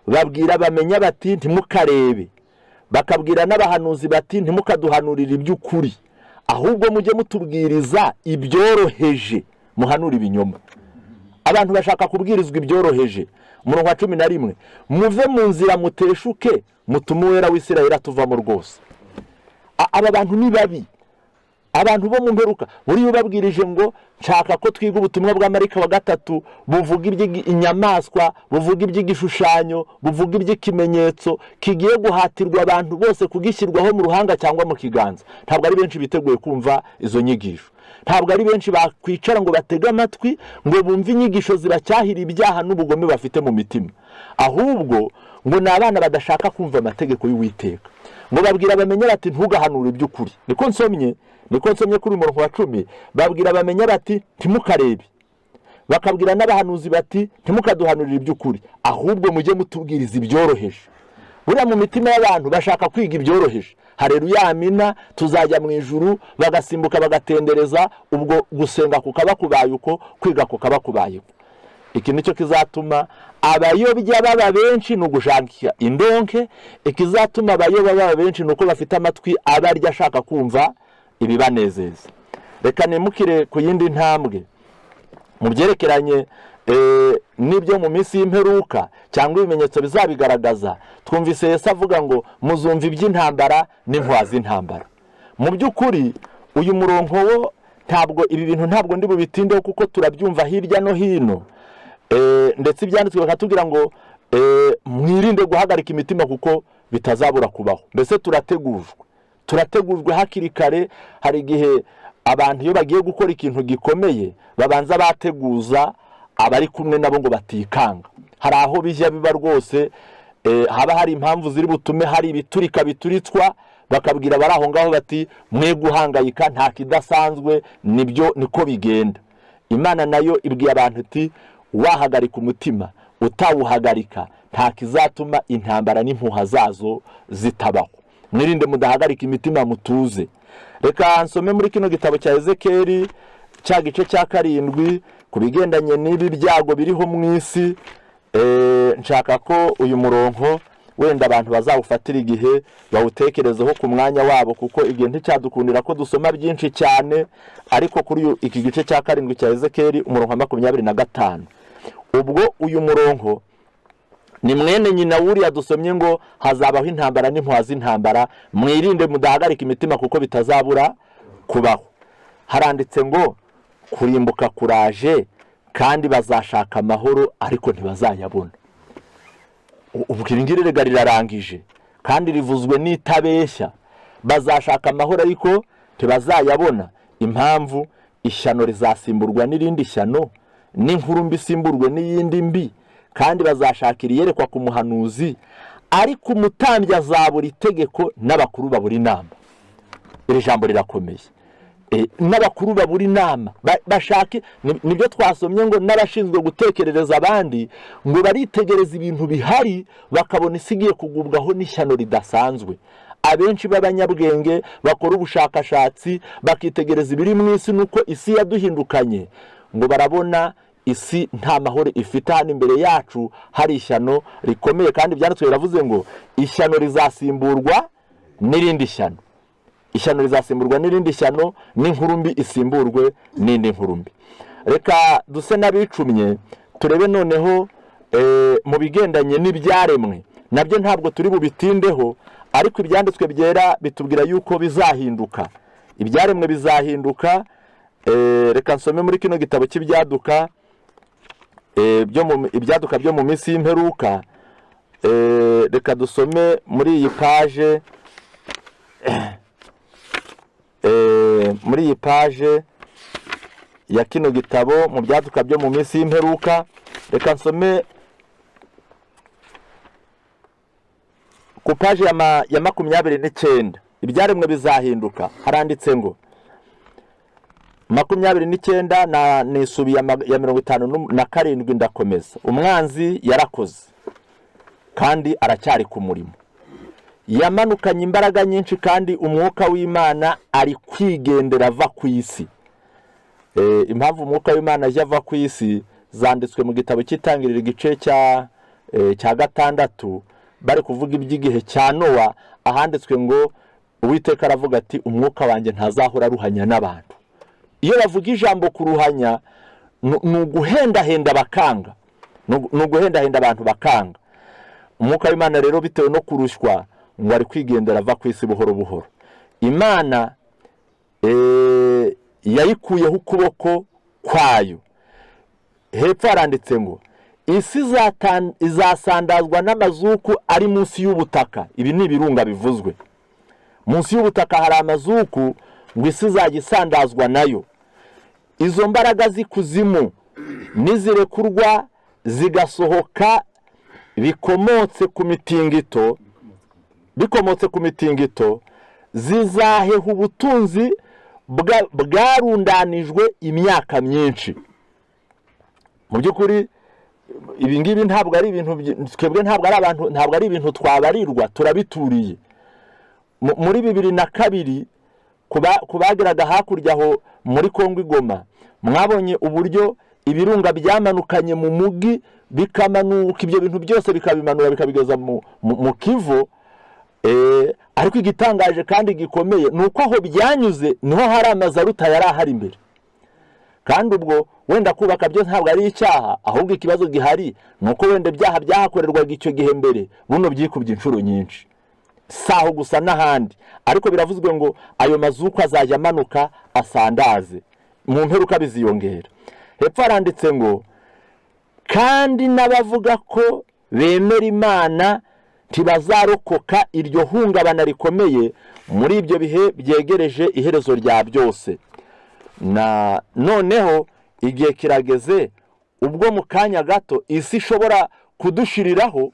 Babwira bamenya bati: 'Ntimukarebe,' bakabwira n'abahanuzi bati: 'Ntimukaduhanurire iby'ukuri, ahubwo mujye mutubwiriza ibyoroheje, muhanure ibinyoma.'" Abantu bashaka kubwirizwa ibyoroheje. Umurongo wa 11: "Muve mu nzira, muteshuke, mutume Uwera w'Isirayeli atuvamo rwose." Aba bantu ni babi, abantu bo mu mperuka. Buriya ubabwirije ngo nshaka ko twiga ubutumwa bwa marayika wa gatatu buvuga iby'inyamaswa, buvuga iby'igishushanyo, buvuga iby'ikimenyetso kigiye guhatirwa abantu bose kugishyirwaho mu ruhanga cyangwa mu kiganza, ntabwo ari benshi biteguye kumva izo nyigisho. Ntabwo ari benshi bakwicara ngo batege amatwi, ngo bumve inyigisho zibacyahira ibyaha n'ubugome bafite mu mitima. Ahubwo ngo ni abana badashaka kumva amategeko y'Uwiteka. Ngo babwira bamenya bati: "Ntugahanure iby'ukuri." Niko nsomye, niko nsomye kuri uyu murongo wa 10. Babwira bamenya bati: "Ntimukarebe," bakabwira n'abahanuzi bati: "Ntimukaduhanurire iby'ukuri, ahubwo mujye mutubwiriza ibyoroheje." Buriya mu mitima y'abantu bashaka kwiga ibyoroheje. Hareruya, amina, tuzajya mu ijuru, bagasimbuka bagatendereza. Ubwo gusenga kukaba kubaye uko, kwiga kukaba kubaye uko. Iki nicyo kizatuma abayobya baba benshi, ni ugushakisha indonke. Ikizatuma abayoba baba benshi ni uko bafite amatwi abarya ashaka kumva ibibanezeza. Reka nimukire ku yindi ntambwe mu byerekeranye N'ibyo mu minsi y'imperuka cyangwa ibimenyetso bizabigaragaza, twumvise Yesu avuga ngo muzumva iby'intambara n'impuha z'intambara. Mu by'ukuri uyu murongo wo ntabwo, ibi bintu ntabwo ndi bubitindeho kuko turabyumva hirya no hino. Ndetse ibyanditswe bakatubwira ngo mwirinde guhagarika imitima kuko bitazabura kubaho. Mbese turategujwe hakiri kare. Hari igihe abantu iyo bagiye gukora ikintu gikomeye babanza bateguza abari kumwe nabo ngo batikanga. Hari aho bijya biba rwose, haba hari impamvu ziri butume hari ibiturika bituritswa, bakabwira abari aho ngaho bati mwe guhangayika, nta kidasanzwe, nibyo niko bigenda. Imana nayo ibwiye abantu iti wahagarika umutima, utawuhagarika, nta kizatuma intambara n'impuha zazo zitabaho. Mwirinde mudahagarika imitima, mutuze. Reka nsome muri kino gitabo cya Ezekeri, cya gice cya 7, ku bigendanye n'ibi byago biriho mu isi. Nshaka ko uyu murongo wenda abantu bazawufatira igihe bawutekerezeho ku mwanya wabo, kuko igihe nticyadukundira ko dusoma byinshi cyane. Ariko kuri iki gice cya 7 cya Ezekeri, umurongo wa 25, ubwo uyu murongo ni mwene nyina wuriya dusomye ngo hazabaho intambara n'impuha z'intambara, mwirinde mudahagarika imitima kuko bitazabura kubaho. Haranditse ngo kurimbuka kuraje kandi bazashaka amahoro ariko ntibazayabona. Ubwo iri ngiri rega rirarangije kandi rivuzwe n'itabeshya. Bazashaka amahoro ariko ntibazayabona. Impamvu, ishyano rizasimburwa n'irindi shyano, n'inkuru mbi isimburwe n'iyindi mbi, kandi bazashakira iyerekwa ku muhanuzi, ariko umutambyi azabura itegeko n'abakuru babura inama. Iri jambo rirakomeye. N'abakuru babura inama, bashake nibyo twasomye ngo n'abashinzwe gutekerereza abandi ngo baritegereza ibintu bihari bakabona isi igiye kugubwaho n'ishyano ridasanzwe. Abenshi b'abanyabwenge bakora ubushakashatsi bakitegereza ibiri mu isi nuko isi yaduhindukanye, ngo barabona isi nta mahoro ifite. Hano imbere yacu hari ishyano rikomeye, kandi ibyanditswe biravuze ngo ishyano rizasimburwa n'irindi shyano, ishyano rizasimburwa n'irindi shyano, n'inkuru mbi isimburwe n'indi nkuru mbi. Reka duse n'abicumye turebe noneho mu bigendanye n'ibyaremwe. Nabyo ntabwo turi bubitindeho, ariko ibyanditswe byera bitubwira yuko bizahinduka, ibyaremwe bizahinduka. Reka nsome muri kino gitabo cy'ibyaduka, ibyaduka byo mu minsi y'imperuka. Reka dusome muri iyi paje, ya kino gitabo mu byaduka byo mu minsi y'imperuka. Reka nsome ku paje ya 29. Ibyaremwe bizahinduka. Haranditse ngo 29 na nisubiye ya 57, ndakomeza. Umwanzi yarakoze kandi aracyari ku murimo, yamanukanye imbaraga nyinshi, kandi umwuka w'Imana ari kwigendera ava ku isi. Impamvu umwuka w'Imana ajya ava ku isi zanditswe mu gitabo cy'Itangiriro, igice cya 6, bari kuvuga iby'igihe cya Nowa, ahanditswe ngo Uwiteka aravuga ati umwuka wanjye ntazahora aruhanya n'abantu. Iyo bavuga ijambo kuruhanya ni uguhendahenda bakanga, ni uguhendahenda abantu bakanga. Umwuka w'Imana rero bitewe no kurushywa ngo ari kwigendera ava ku isi buhoro buhoro. Imana yayikuyeho ukuboko kwayo. Hepfo haranditse ngo isi izasandazwa n'amazuku ari munsi y'ubutaka. Ibi ni ibirunga bivuzwe. Munsi y'ubutaka hari amazuku, ngo isi izajya isandazwa nayo. Izo mbaraga z'ikuzimu nizirekurwa zigasohoka bikomotse ku mitingito, zizaheha ubutunzi bwarundanijwe imyaka myinshi. Mu by'ukuri ibi ngibi ntabwo ari ibintu twebwe, ntabwo ari abantu, ntabwo ari ibintu twabarirwa, turabituriye. Muri 2002, ku bageraga hakurya aho muri Kongo i Goma, mwabonye uburyo ibirunga byamanukanye mu mugi, bikamanuka, ibyo bintu byose bikabimanura bikabigeza mu Kivu. Ariko igitangaje kandi gikomeye ni uko aho byanyuze niho hari amazu aruta yari ahari imbere. Kandi ubwo Wenda kubaka byo ntabwo ari icyaha, ahubwo ikibazo gihari ni uko wenda ibyaha byahakorerwaga icyo gihe mbere buno byikubye inshuro nyinshi. Si aho gusa, n'ahandi. Ariko biravuzwe ngo ayo mazuku azajya amanuka asandaze, mu mperuka biziyongera. Hepfo haranditse ngo: "Kandi n'abavuga ko bemera Imana ntibazarokoka iryo hungabana rikomeye muri ibyo bihe byegereje iherezo rya byose." Na noneho igihe kirageze ubwo mu kanya gato isi ishobora kudushiriraho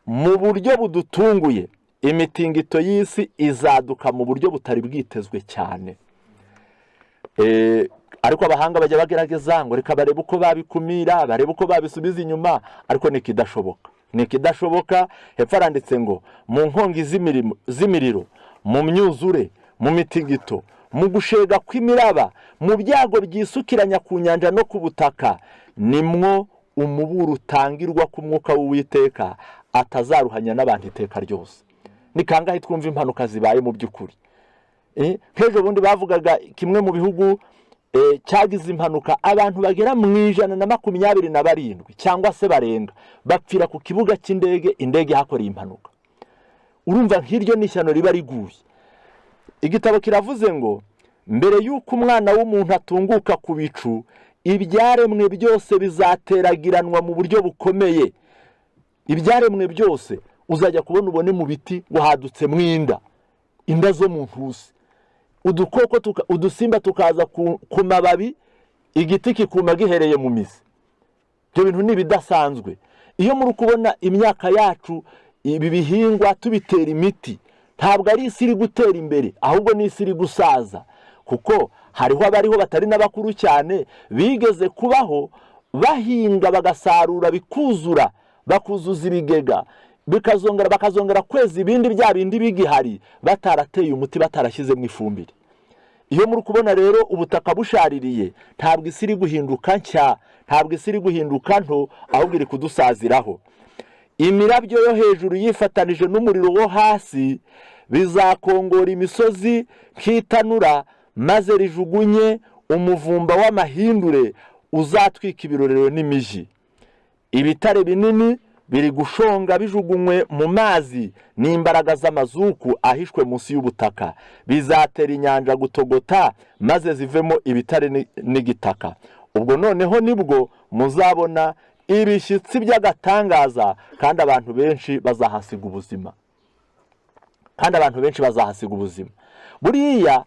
mu buryo budutunguye. Imitingito y'isi izaduka mu buryo butari bwitezwe cyane. Ariko abahanga bajya bagerageza ngo reka barebe uko babikumira, barebe uko babisubiza inyuma, ariko ni ikidashoboka, ni ikidashoboka. Hepfo haranditse ngo: "Mu nkongi z'imiriro, mu myuzure, mu mitingito, mu gushega kw'imiraba, mu byago byisukiranya ku nyanja no ku butaka, nimwo umuburo utangirwa ku mwuka w'Uwiteka atazaruhanya n'abantu iteka ryose." Ni kangahe twumva impanuka zibaye mu by'ukuri? Nk'ejo bundi bavugaga kimwe mu bihugu cyagize impanuka, abantu bagera mu 127 cyangwa se barenga bapfira ku kibuga cy'indege, indege ihakoreye impanuka. Urumva nk'iryo ni ishyano riba riguye. Igitabo kiravuze ngo: "Mbere y'uko Umwana w'umuntu atunguka ku bicu, ibyaremwe byose bizateragiranwa mu buryo bukomeye." Ibyaremwe byose, uzajya kubona ubone mu biti ngo hadutsemo inda, inda zo mu ntusi, udukoko, udusimba tukaza ku mababi, igiti kikuma gihereye mu mizi. Ibyo bintu ni ibidasanzwe. Iyo muri kubona imyaka yacu, ibi bihingwa tubitera imiti, ntabwo ari isi iri gutera imbere, ahubwo ni isi iri gusaza, kuko hariho abariho batari n'abakuru cyane bigeze kubaho bahinga, bagasarura bikuzura, bakuzuza ibigega, bikazongera, bakazongera kweza ibindi, bya bindi bigihari, batarateye umuti, batarashyizemo ifumbire. Iyo muri kubona rero ubutaka bushaririye, ntabwo isi iri guhinduka nshya, ntabwo isi iri guhinduka nto, ahubwo iri kudusaziraho. "Imirabyo yo hejuru yifatanije n'umuriro wo hasi bizakongora imisozi nk'itanura, maze rijugunye umuvumba w'amahindure uzatwika ibirorero n'imijyi. Ibitare binini biri gushonga bijugunywe mu mazi n'imbaraga z'amazuku ahishwe munsi y'ubutaka, bizatera inyanja gutogota maze zivemo ibitare n'igitaka. Ubwo noneho nibwo muzabona ibishyitsi by'agatangaza, kandi abantu benshi bazahasiga ubuzima, kandi abantu benshi bazahasiga ubuzima." Buriya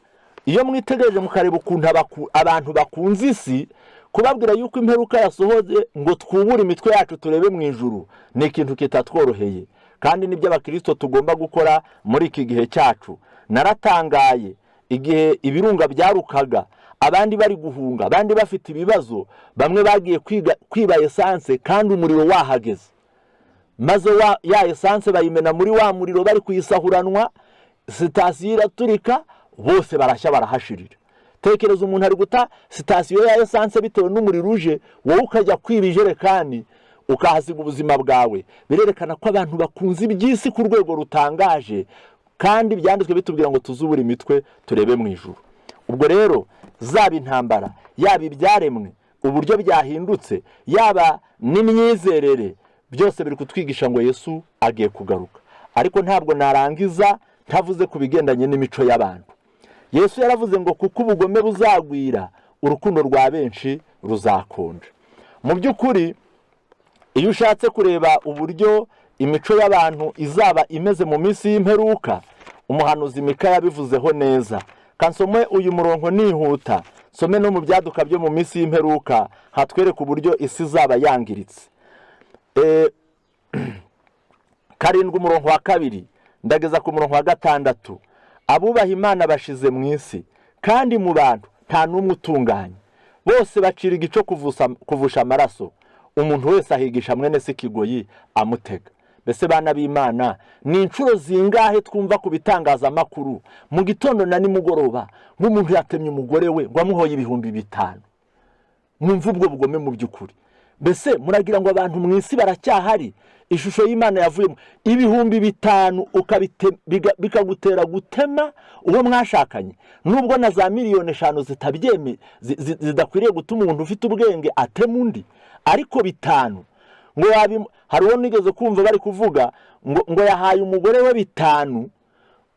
iyo mwitegereje mukareba ukuntu abantu bakunze isi, kubabwira yuko imperuka yasohoze ngo twubure imitwe yacu turebe mu ijuru ni ikintu kitatworoheye, kandi nibyo abakirisito tugomba gukora muri iki gihe cyacu. Naratangaye igihe ibirunga byarukaga, abandi bari guhunga, abandi bafite ibibazo, bamwe bagiye kwiga kwiba esanse kandi umuriro wahageze, maze ya esanse bayimena muri wa muriro bari kuyisahuranwa, sitasiyo iraturika, bose barashya, barahashirira. Tekereza umuntu ari guta sitasiyo ya esanse bitewe n'umuriro uje, wowe ukajya kwiba ijerekani ukahasiga ubuzima bwawe. Birerekana ko abantu bakunze iby'isi ku rwego rutangaje, kandi byanditswe bitubwira ngo tuzubure imitwe turebe mu ijuru. Ubwo rero zaba intambara, yaba ibyaremwe uburyo byahindutse, yaba n'imyizerere, byose biri kutwigisha ngo Yesu agiye kugaruka. Ariko ntabwo narangiza ntavuze ku bigendanye n'imico y'abantu. Yesu yaravuze ngo: "Kuko ubugome buzagwira, urukundo rwa benshi ruzakonja." Mu by'ukuri, iyo ushatse kureba uburyo imico y'abantu izaba imeze mu minsi y'imperuka, umuhanuzi Mika yabivuzeho neza. Kansome uyu murongo nihuta, nsome no mu byaduka byo mu minsi y'imperuka, hatwereka uburyo isi izaba yangiritse. 7 umurongo wa 2 ndageza ku murongo wa 6: "Abubaha Imana bashize mu isi, kandi mu bantu nta n'umwe utunganye. Bose bacira igico kuvusha amaraso, umuntu wese ahigisha mwene se ikigoyi amutega." Mbese bana b'Imana, ni inshuro zingahe twumva ku bitangazamakuru mu gitondo na nimugoroba nk'umuntu yatemye umugore we ngo amuhoye 5000? Mwumve ubwo bugome mu by'ukuri. Mbese muragira ngo abantu mu isi baracyahari? Ishusho y'Imana yavuyemo. 5000 bikagutera gutema uwo mwashakanye, nubwo na za 5 miliyoni zidakwiriye gutuma umuntu ufite ubwenge atema undi, ariko 5 ngo hari uwo nigeze kumva bari kuvuga ngo yahaye umugore we 5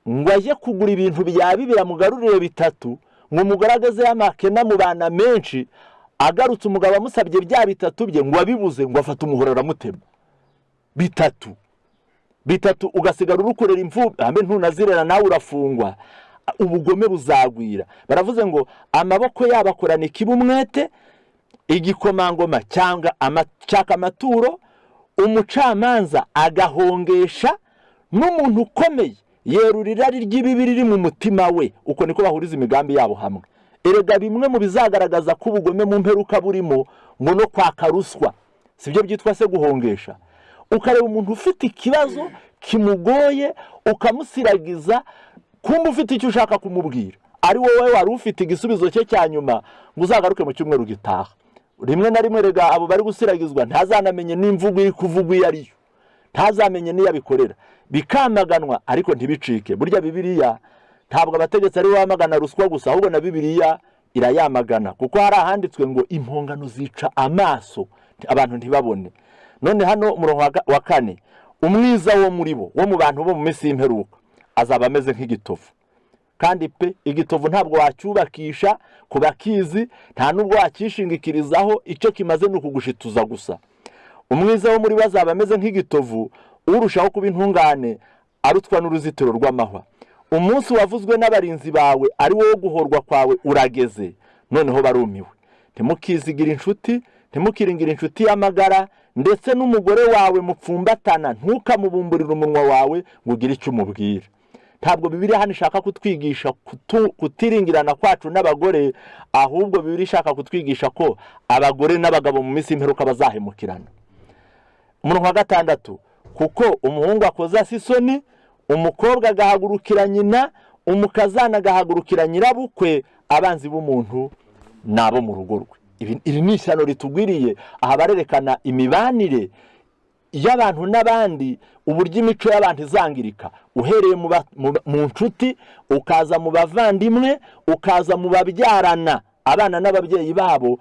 ngo ajye kugura ibintu bya bibiri amugarurire 3, ngo umugore agezeyo amakena mubana menshi, agarutse umugabo amusabye bya 3 bye ngo abibuze, ngo afate umuhoro aramutema. 3 3, ugasigara urukorera imfubyi, hamwe ntunazirera nawe urafungwa. Ubugome buzagwira. Baravuze ngo amaboko yabo akorana ikibi umwete, igikomangoma cyangwa cyaka amaturo, umucamanza agahongesha, n'umuntu ukomeye yerura irari ry'ibibi riri mu mutima we. Uko niko bahuriza imigambi yabo hamwe. Erega bimwe mu bizagaragaza ko ubugome mu mperuka burimo, ngo no kwaka ruswa, si byo byitwa se guhongesha? Ukareba umuntu ufite ikibazo kimugoye ukamusiragiza, kumva ufite icyo ushaka kumubwira, ari wowe wari ufite igisubizo cye cya nyuma, ngo uzagaruke mu cyumweru gitaha. Rimwe na rimwe rega abo bari gusiragizwa ntazanamenye n'imvugo iri kuvugwa iyo ariyo, ntazamenye n'iyo abikorera. Bikamaganwa ariko ntibicike. Burya Bibiliya ntabwo abategetsi ari bo bamagana ruswa gusa, ahubwo na Bibiliya irayamagana, kuko hari ahanditswe ngo impongano zica amaso abantu ntibabone. None hano umurongo wa 4: umwiza wo muri bo, wo mu bantu bo mu minsi y'imperuka, azaba ameze nk'igitovu. Kandi pe, igitovu ntabwo wacyubakisha ku bakizi, nta nubwo wacyishingikirizaho, icyo kimaze ni ukugushituza gusa. Umwiza wo muri bo azaba ameze nk'igitovu, urushaho kuba intungane arutwa n'uruzitiro rw'amahwa. Umunsi wavuzwe n'abarinzi bawe, ari wo guhorwa kwawe, urageze, noneho barumiwe. Ntimukizigire inshuti, ntimukiringire inshuti y'amagara, ndetse n'umugore wawe mupfumbatana ntukamubumburire umunwa wawe ngo ugire icyo umubwira. Ntabwo Bibiliya hano ishaka kutwigisha kutiringirana kwacu n'abagore, ahubwo Bibiliya ishaka kutwigisha ko abagore n'abagabo mu minsi y'imperuka bazahemukirana. Umurongo wa 6: kuko umuhungu akoza isoni, umukobwa agahagurukira nyina, umukazana agahagurukira nyirabukwe, abanzi b'umuntu ni abo mu rugo rwe. Iri ni ishyano ritugwiriye. Aha barerekana imibanire y'abantu n'abandi, uburyo imico y'abantu izangirika, uhereye mu nshuti, ukaza mu bavandimwe, ukaza mu babyarana, abana n'ababyeyi babo.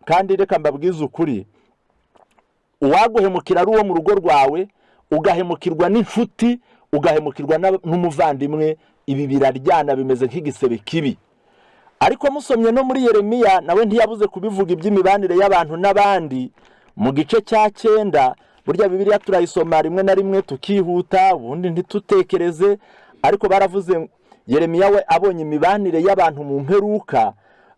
Kandi reka mbabwize ukuri, uwaguhemukira ari uwo mu rugo rwawe, ugahemukirwa n'inshuti, ugahemukirwa n'umuvandimwe, ibi biraryana, bimeze nk'igisebe kibi. Ariko musomye no muri Yeremiya, nawe ntiyabuze kubivuga iby'imibanire y'abantu n'abandi mu gice cya 9. Burya Bibiliya turayisoma rimwe na rimwe tukihuta, ubundi ntitutekereze, ariko baravuze, Yeremiya we abonye imibanire y'abantu mu mperuka,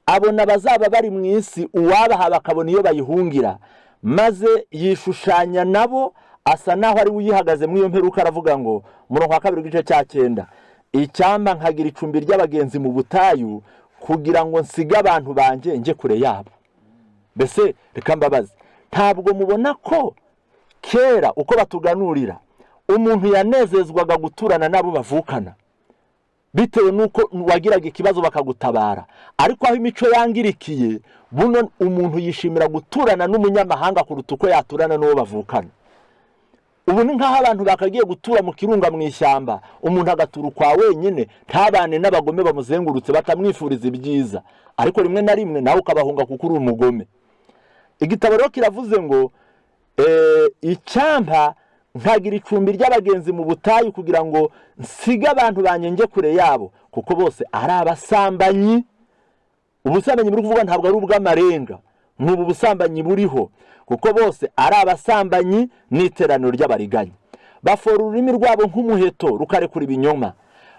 abona abazaba bari mu isi uwabaha bakabona iyo bayihungira, maze yishushanya nabo, asa naho ari we uyihagaze muri iyo mperuka. Aravuga ngo, umurongo wa 2 w'igice cya 9: icyampa nkagira icumbi ry'abagenzi mu butayu, kugira ngo nsige abantu banjye njye kure yabo. Mbese reka mbabaze, ntabwo mubona ko kera uko batuganurira umuntu yanezezwaga guturana n'abo bavukana, bitewe n'uko wagiraga ikibazo bakagutabara? Ariko aho imico yangirikiye, buno umuntu yishimira guturana n'umunyamahanga kuruta uko yaturana n'uwo bavukana. Ubu ni nk'aho abantu bakagiye gutura mu kirunga, mu ishyamba, umuntu agatura ukwa wenyine, ntabane n'abagome bamuzengurutse batamwifuriza ibyiza, ariko rimwe na rimwe nawe ukabahunga kuko uri umugome. Igitabo rero kiravuze ngo icyampa nkagira icumbi ry'abagenzi mu butayu, kugira ngo nsige abantu banjye njye kure yabo, kuko bose ari abasambanyi. Ubusambanyi buri kuvuga ntabwo ari ubw'amarenga, ni ubu busambanyi buriho. Kuko bose ari abasambanyi n'iteraniro ry'abariganya, bafora ururimi rwabo nk'umuheto rukarekura ibinyoma,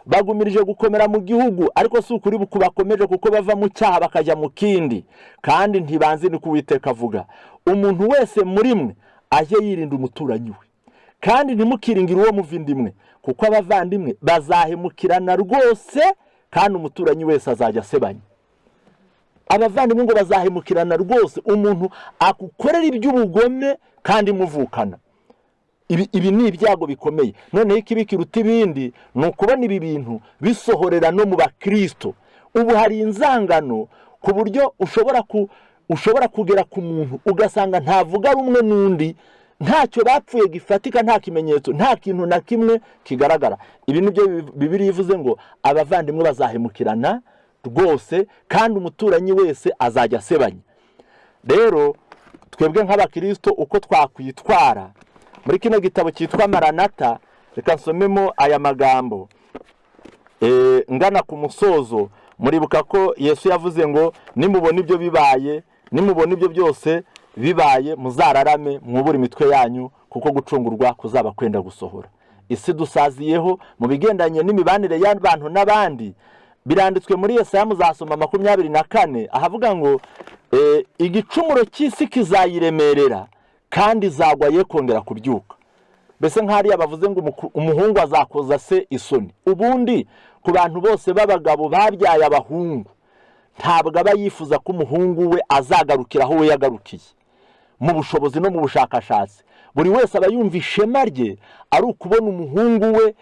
bagumirije gukomera mu gihugu, ariko si ukuri bakomeje, kuko bava mu cyaha bakajya mu kindi, kandi ntibanzi, ni ko Uwiteka avuga. Umuntu wese muri mwe ajye yirinda umuturanyi we, kandi ntimukiringire uwo muva inda imwe, kuko abavandimwe bazahemukirana rwose, kandi umuturanyi wese azajya asebanya. Abavandimwe ngo bazahemukirana rwose. Umuntu akukorera iby'ubugome kandi muvukana. Ibi ni ibyago bikomeye. Noneho ikibi kiruta ibindi ni ukubona ibi bintu bisohorera no mu bakristo. Ubu hari inzangano ku buryo ushobora ku Ushobora kugera ku muntu ugasanga ntavuga rumwe n'undi, ntacyo bapfuye gifatika, nta kimenyetso, nta kintu na kimwe kigaragara. Ibi ni byo Bibiliya ivuze ngo abavandimwe bazahemukirana rwose, kandi umuturanyi wese azajya asebanya. Rero twebwe nk'abakirisito, uko twakwitwara muri kino gitabo cyitwa Maranata, reka nsomemo aya magambo ngana ku musozo. Muribuka ko Yesu yavuze ngo nimubona ibyo bibaye, nimubona ibyo byose bibaye, muzararame mwubure imitwe yanyu, kuko gucungurwa kuzaba kwenda gusohora. Isi dusaziyeho mu bigendanye n'imibanire y'abantu n'abandi, biranditswe muri Yesaya, muzasoma 24, ahavuga ngo igicumuro cy'isi kizayiremerera kandi izagwa ye kongera kubyuka. Mbese nk'hariya bavuze ngo umuhungu azakoza se isoni. Ubundi ku bantu bose b'abagabo babyaye abahungu, ntabwo aba yifuza ko umuhungu we azagarukira aho we yagarukiye mu bushobozi no mu bushakashatsi. Buri wese aba yumva ishema rye ari ukubona umuhungu we,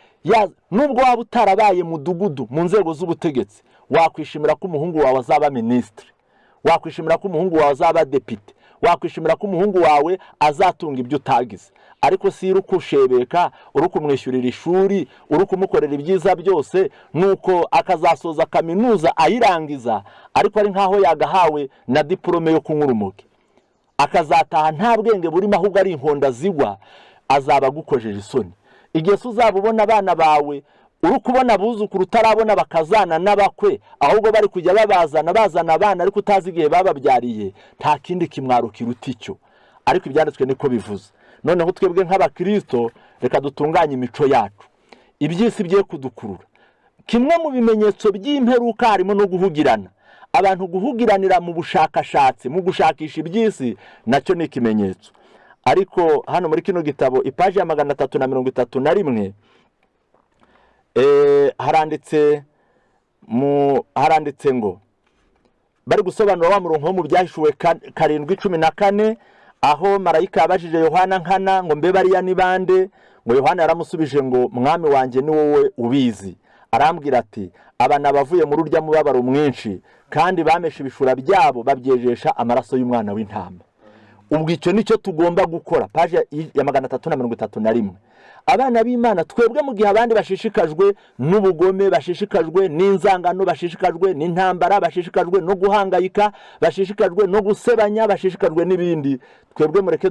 nubwo waba utarabaye mudugudu mu nzego z'ubutegetsi, wakwishimira ko umuhungu wawe azaba minisitiri, wakwishimira ko umuhungu wawe azaba depite, wakwishimira ko umuhungu wawe azatunga ibyo utagize. Ariko si uri kushebeka, uri kumwishyurira ishuri, uri kumukorera ibyiza byose, nuko akazasoza kaminuza ayirangiza, ariko ari nk'aho yagahawe na diporome yo kunywa urumogi, akazataha nta bwenge burimo, ahubwo ari inkonda zigwa, azaba agukojeje isoni. Igihe se uzaba ubona abana bawe, uri kubona abuzukuru utarabona, bakazana n'abakwe, ahubwo bari kujya babazana, bazana abana ariko utazi igihe bababyariye, nta kindi kimwaro kiruta icyo. Ariko ibyanditswe niko bivuze. Noneho twebwe nk'abakirisito, reka dutunganye imico yacu, iby'isi bye kudukurura. Kimwe mu bimenyetso by'imperuka harimo no guhugirana. Abantu guhugiranira mu bushakashatsi, mu gushakisha iby'isi, nacyo ni ikimenyetso. Ariko hano muri kino gitabo, ipaji ya 331, haranditse ngo bari gusobanura wa murongo wo mu Byahishuwe 7:14, aho marayika yabajije Yohana nkana ngo mbe bariya ni bande? Ngo Yohana yaramusubije ngo mwami wanjye, ni wowe ubizi. Arambwira ati aba ni abavuye muri urya mubabaro mwinshi, kandi bameshe ibishura byabo babyejesha amaraso y'umwana w'intama. Ubwo icyo nicyo tugomba gukora. Paji ya 331. Abana b'Imana, twebwe mu gihe abandi bashishikajwe n'ubugome, bashishikajwe n'inzangano, bashishikajwe n'intambara, bashishikajwe no guhangayika, bashishikajwe no gusebanya, bashishikajwe n'ibindi, twebwe mureke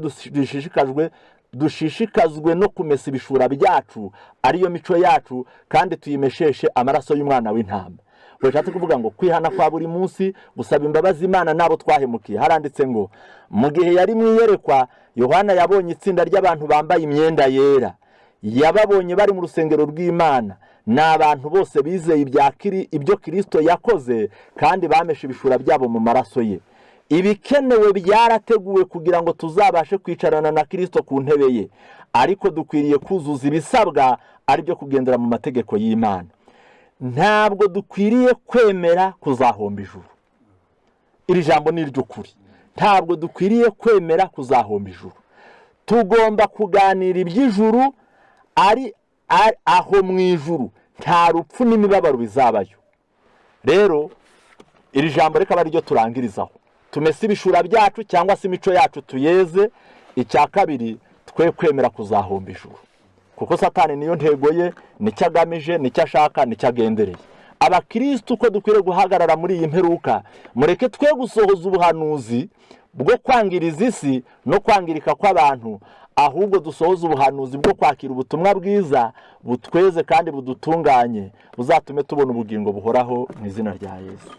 dushishikazwe no kumesa ibishura byacu, ariyo mico yacu, kandi tuyimesheshe amaraso y'umwana w'intama. Bishatse kuvuga ngo kwihana kwa buri munsi, gusaba imbabazi Imana n'abo twahemukiye. Haranditse ngo mu gihe yari mu iyerekwa, Yohana yabonye itsinda ry'abantu bambaye imyenda yera. Yababonye bari mu rusengero rw'Imana. Ni abantu bose bizeye ibyo Kirisito yakoze kandi bameshe ibishura byabo mu maraso ye. Ibikenewe byarateguwe kugira ngo tuzabashe kwicarana na Kirisito ku ntebe ye, ariko dukwiriye kuzuza ibisabwa, ari byo kugendera mu mategeko y'Imana. Ntabwo dukwiriye kwemera kuzahomba ijuru. Iri jambo ni iry'ukuri. Ntabwo dukwiriye kwemera kuzahomba ijuru. Tugomba kuganira iby'ijuru, ari aho mu ijuru nta rupfu n'imibabaro bizabayo. Rero iri jambo reka abe ryo turangirizaho. Tumese ibishura byacu cyangwa se imico yacu tuyeze. Icya kabiri, twe kwemera kuzahomba ijuru, kuko Satani niyo ntego ye, nicyo agamije, nicyo ashaka, nicyo agendereye. Abakirisitu, uko dukwiriye guhagarara muri iyi mperuka, mureke twe gusohoza ubuhanuzi bwo kwangiriza isi no kwangirika kw'abantu, ahubwo dusohoze ubuhanuzi bwo kwakira ubutumwa bwiza butweze kandi budutunganye, buzatume tubona ubugingo buhoraho, mu izina rya Yesu.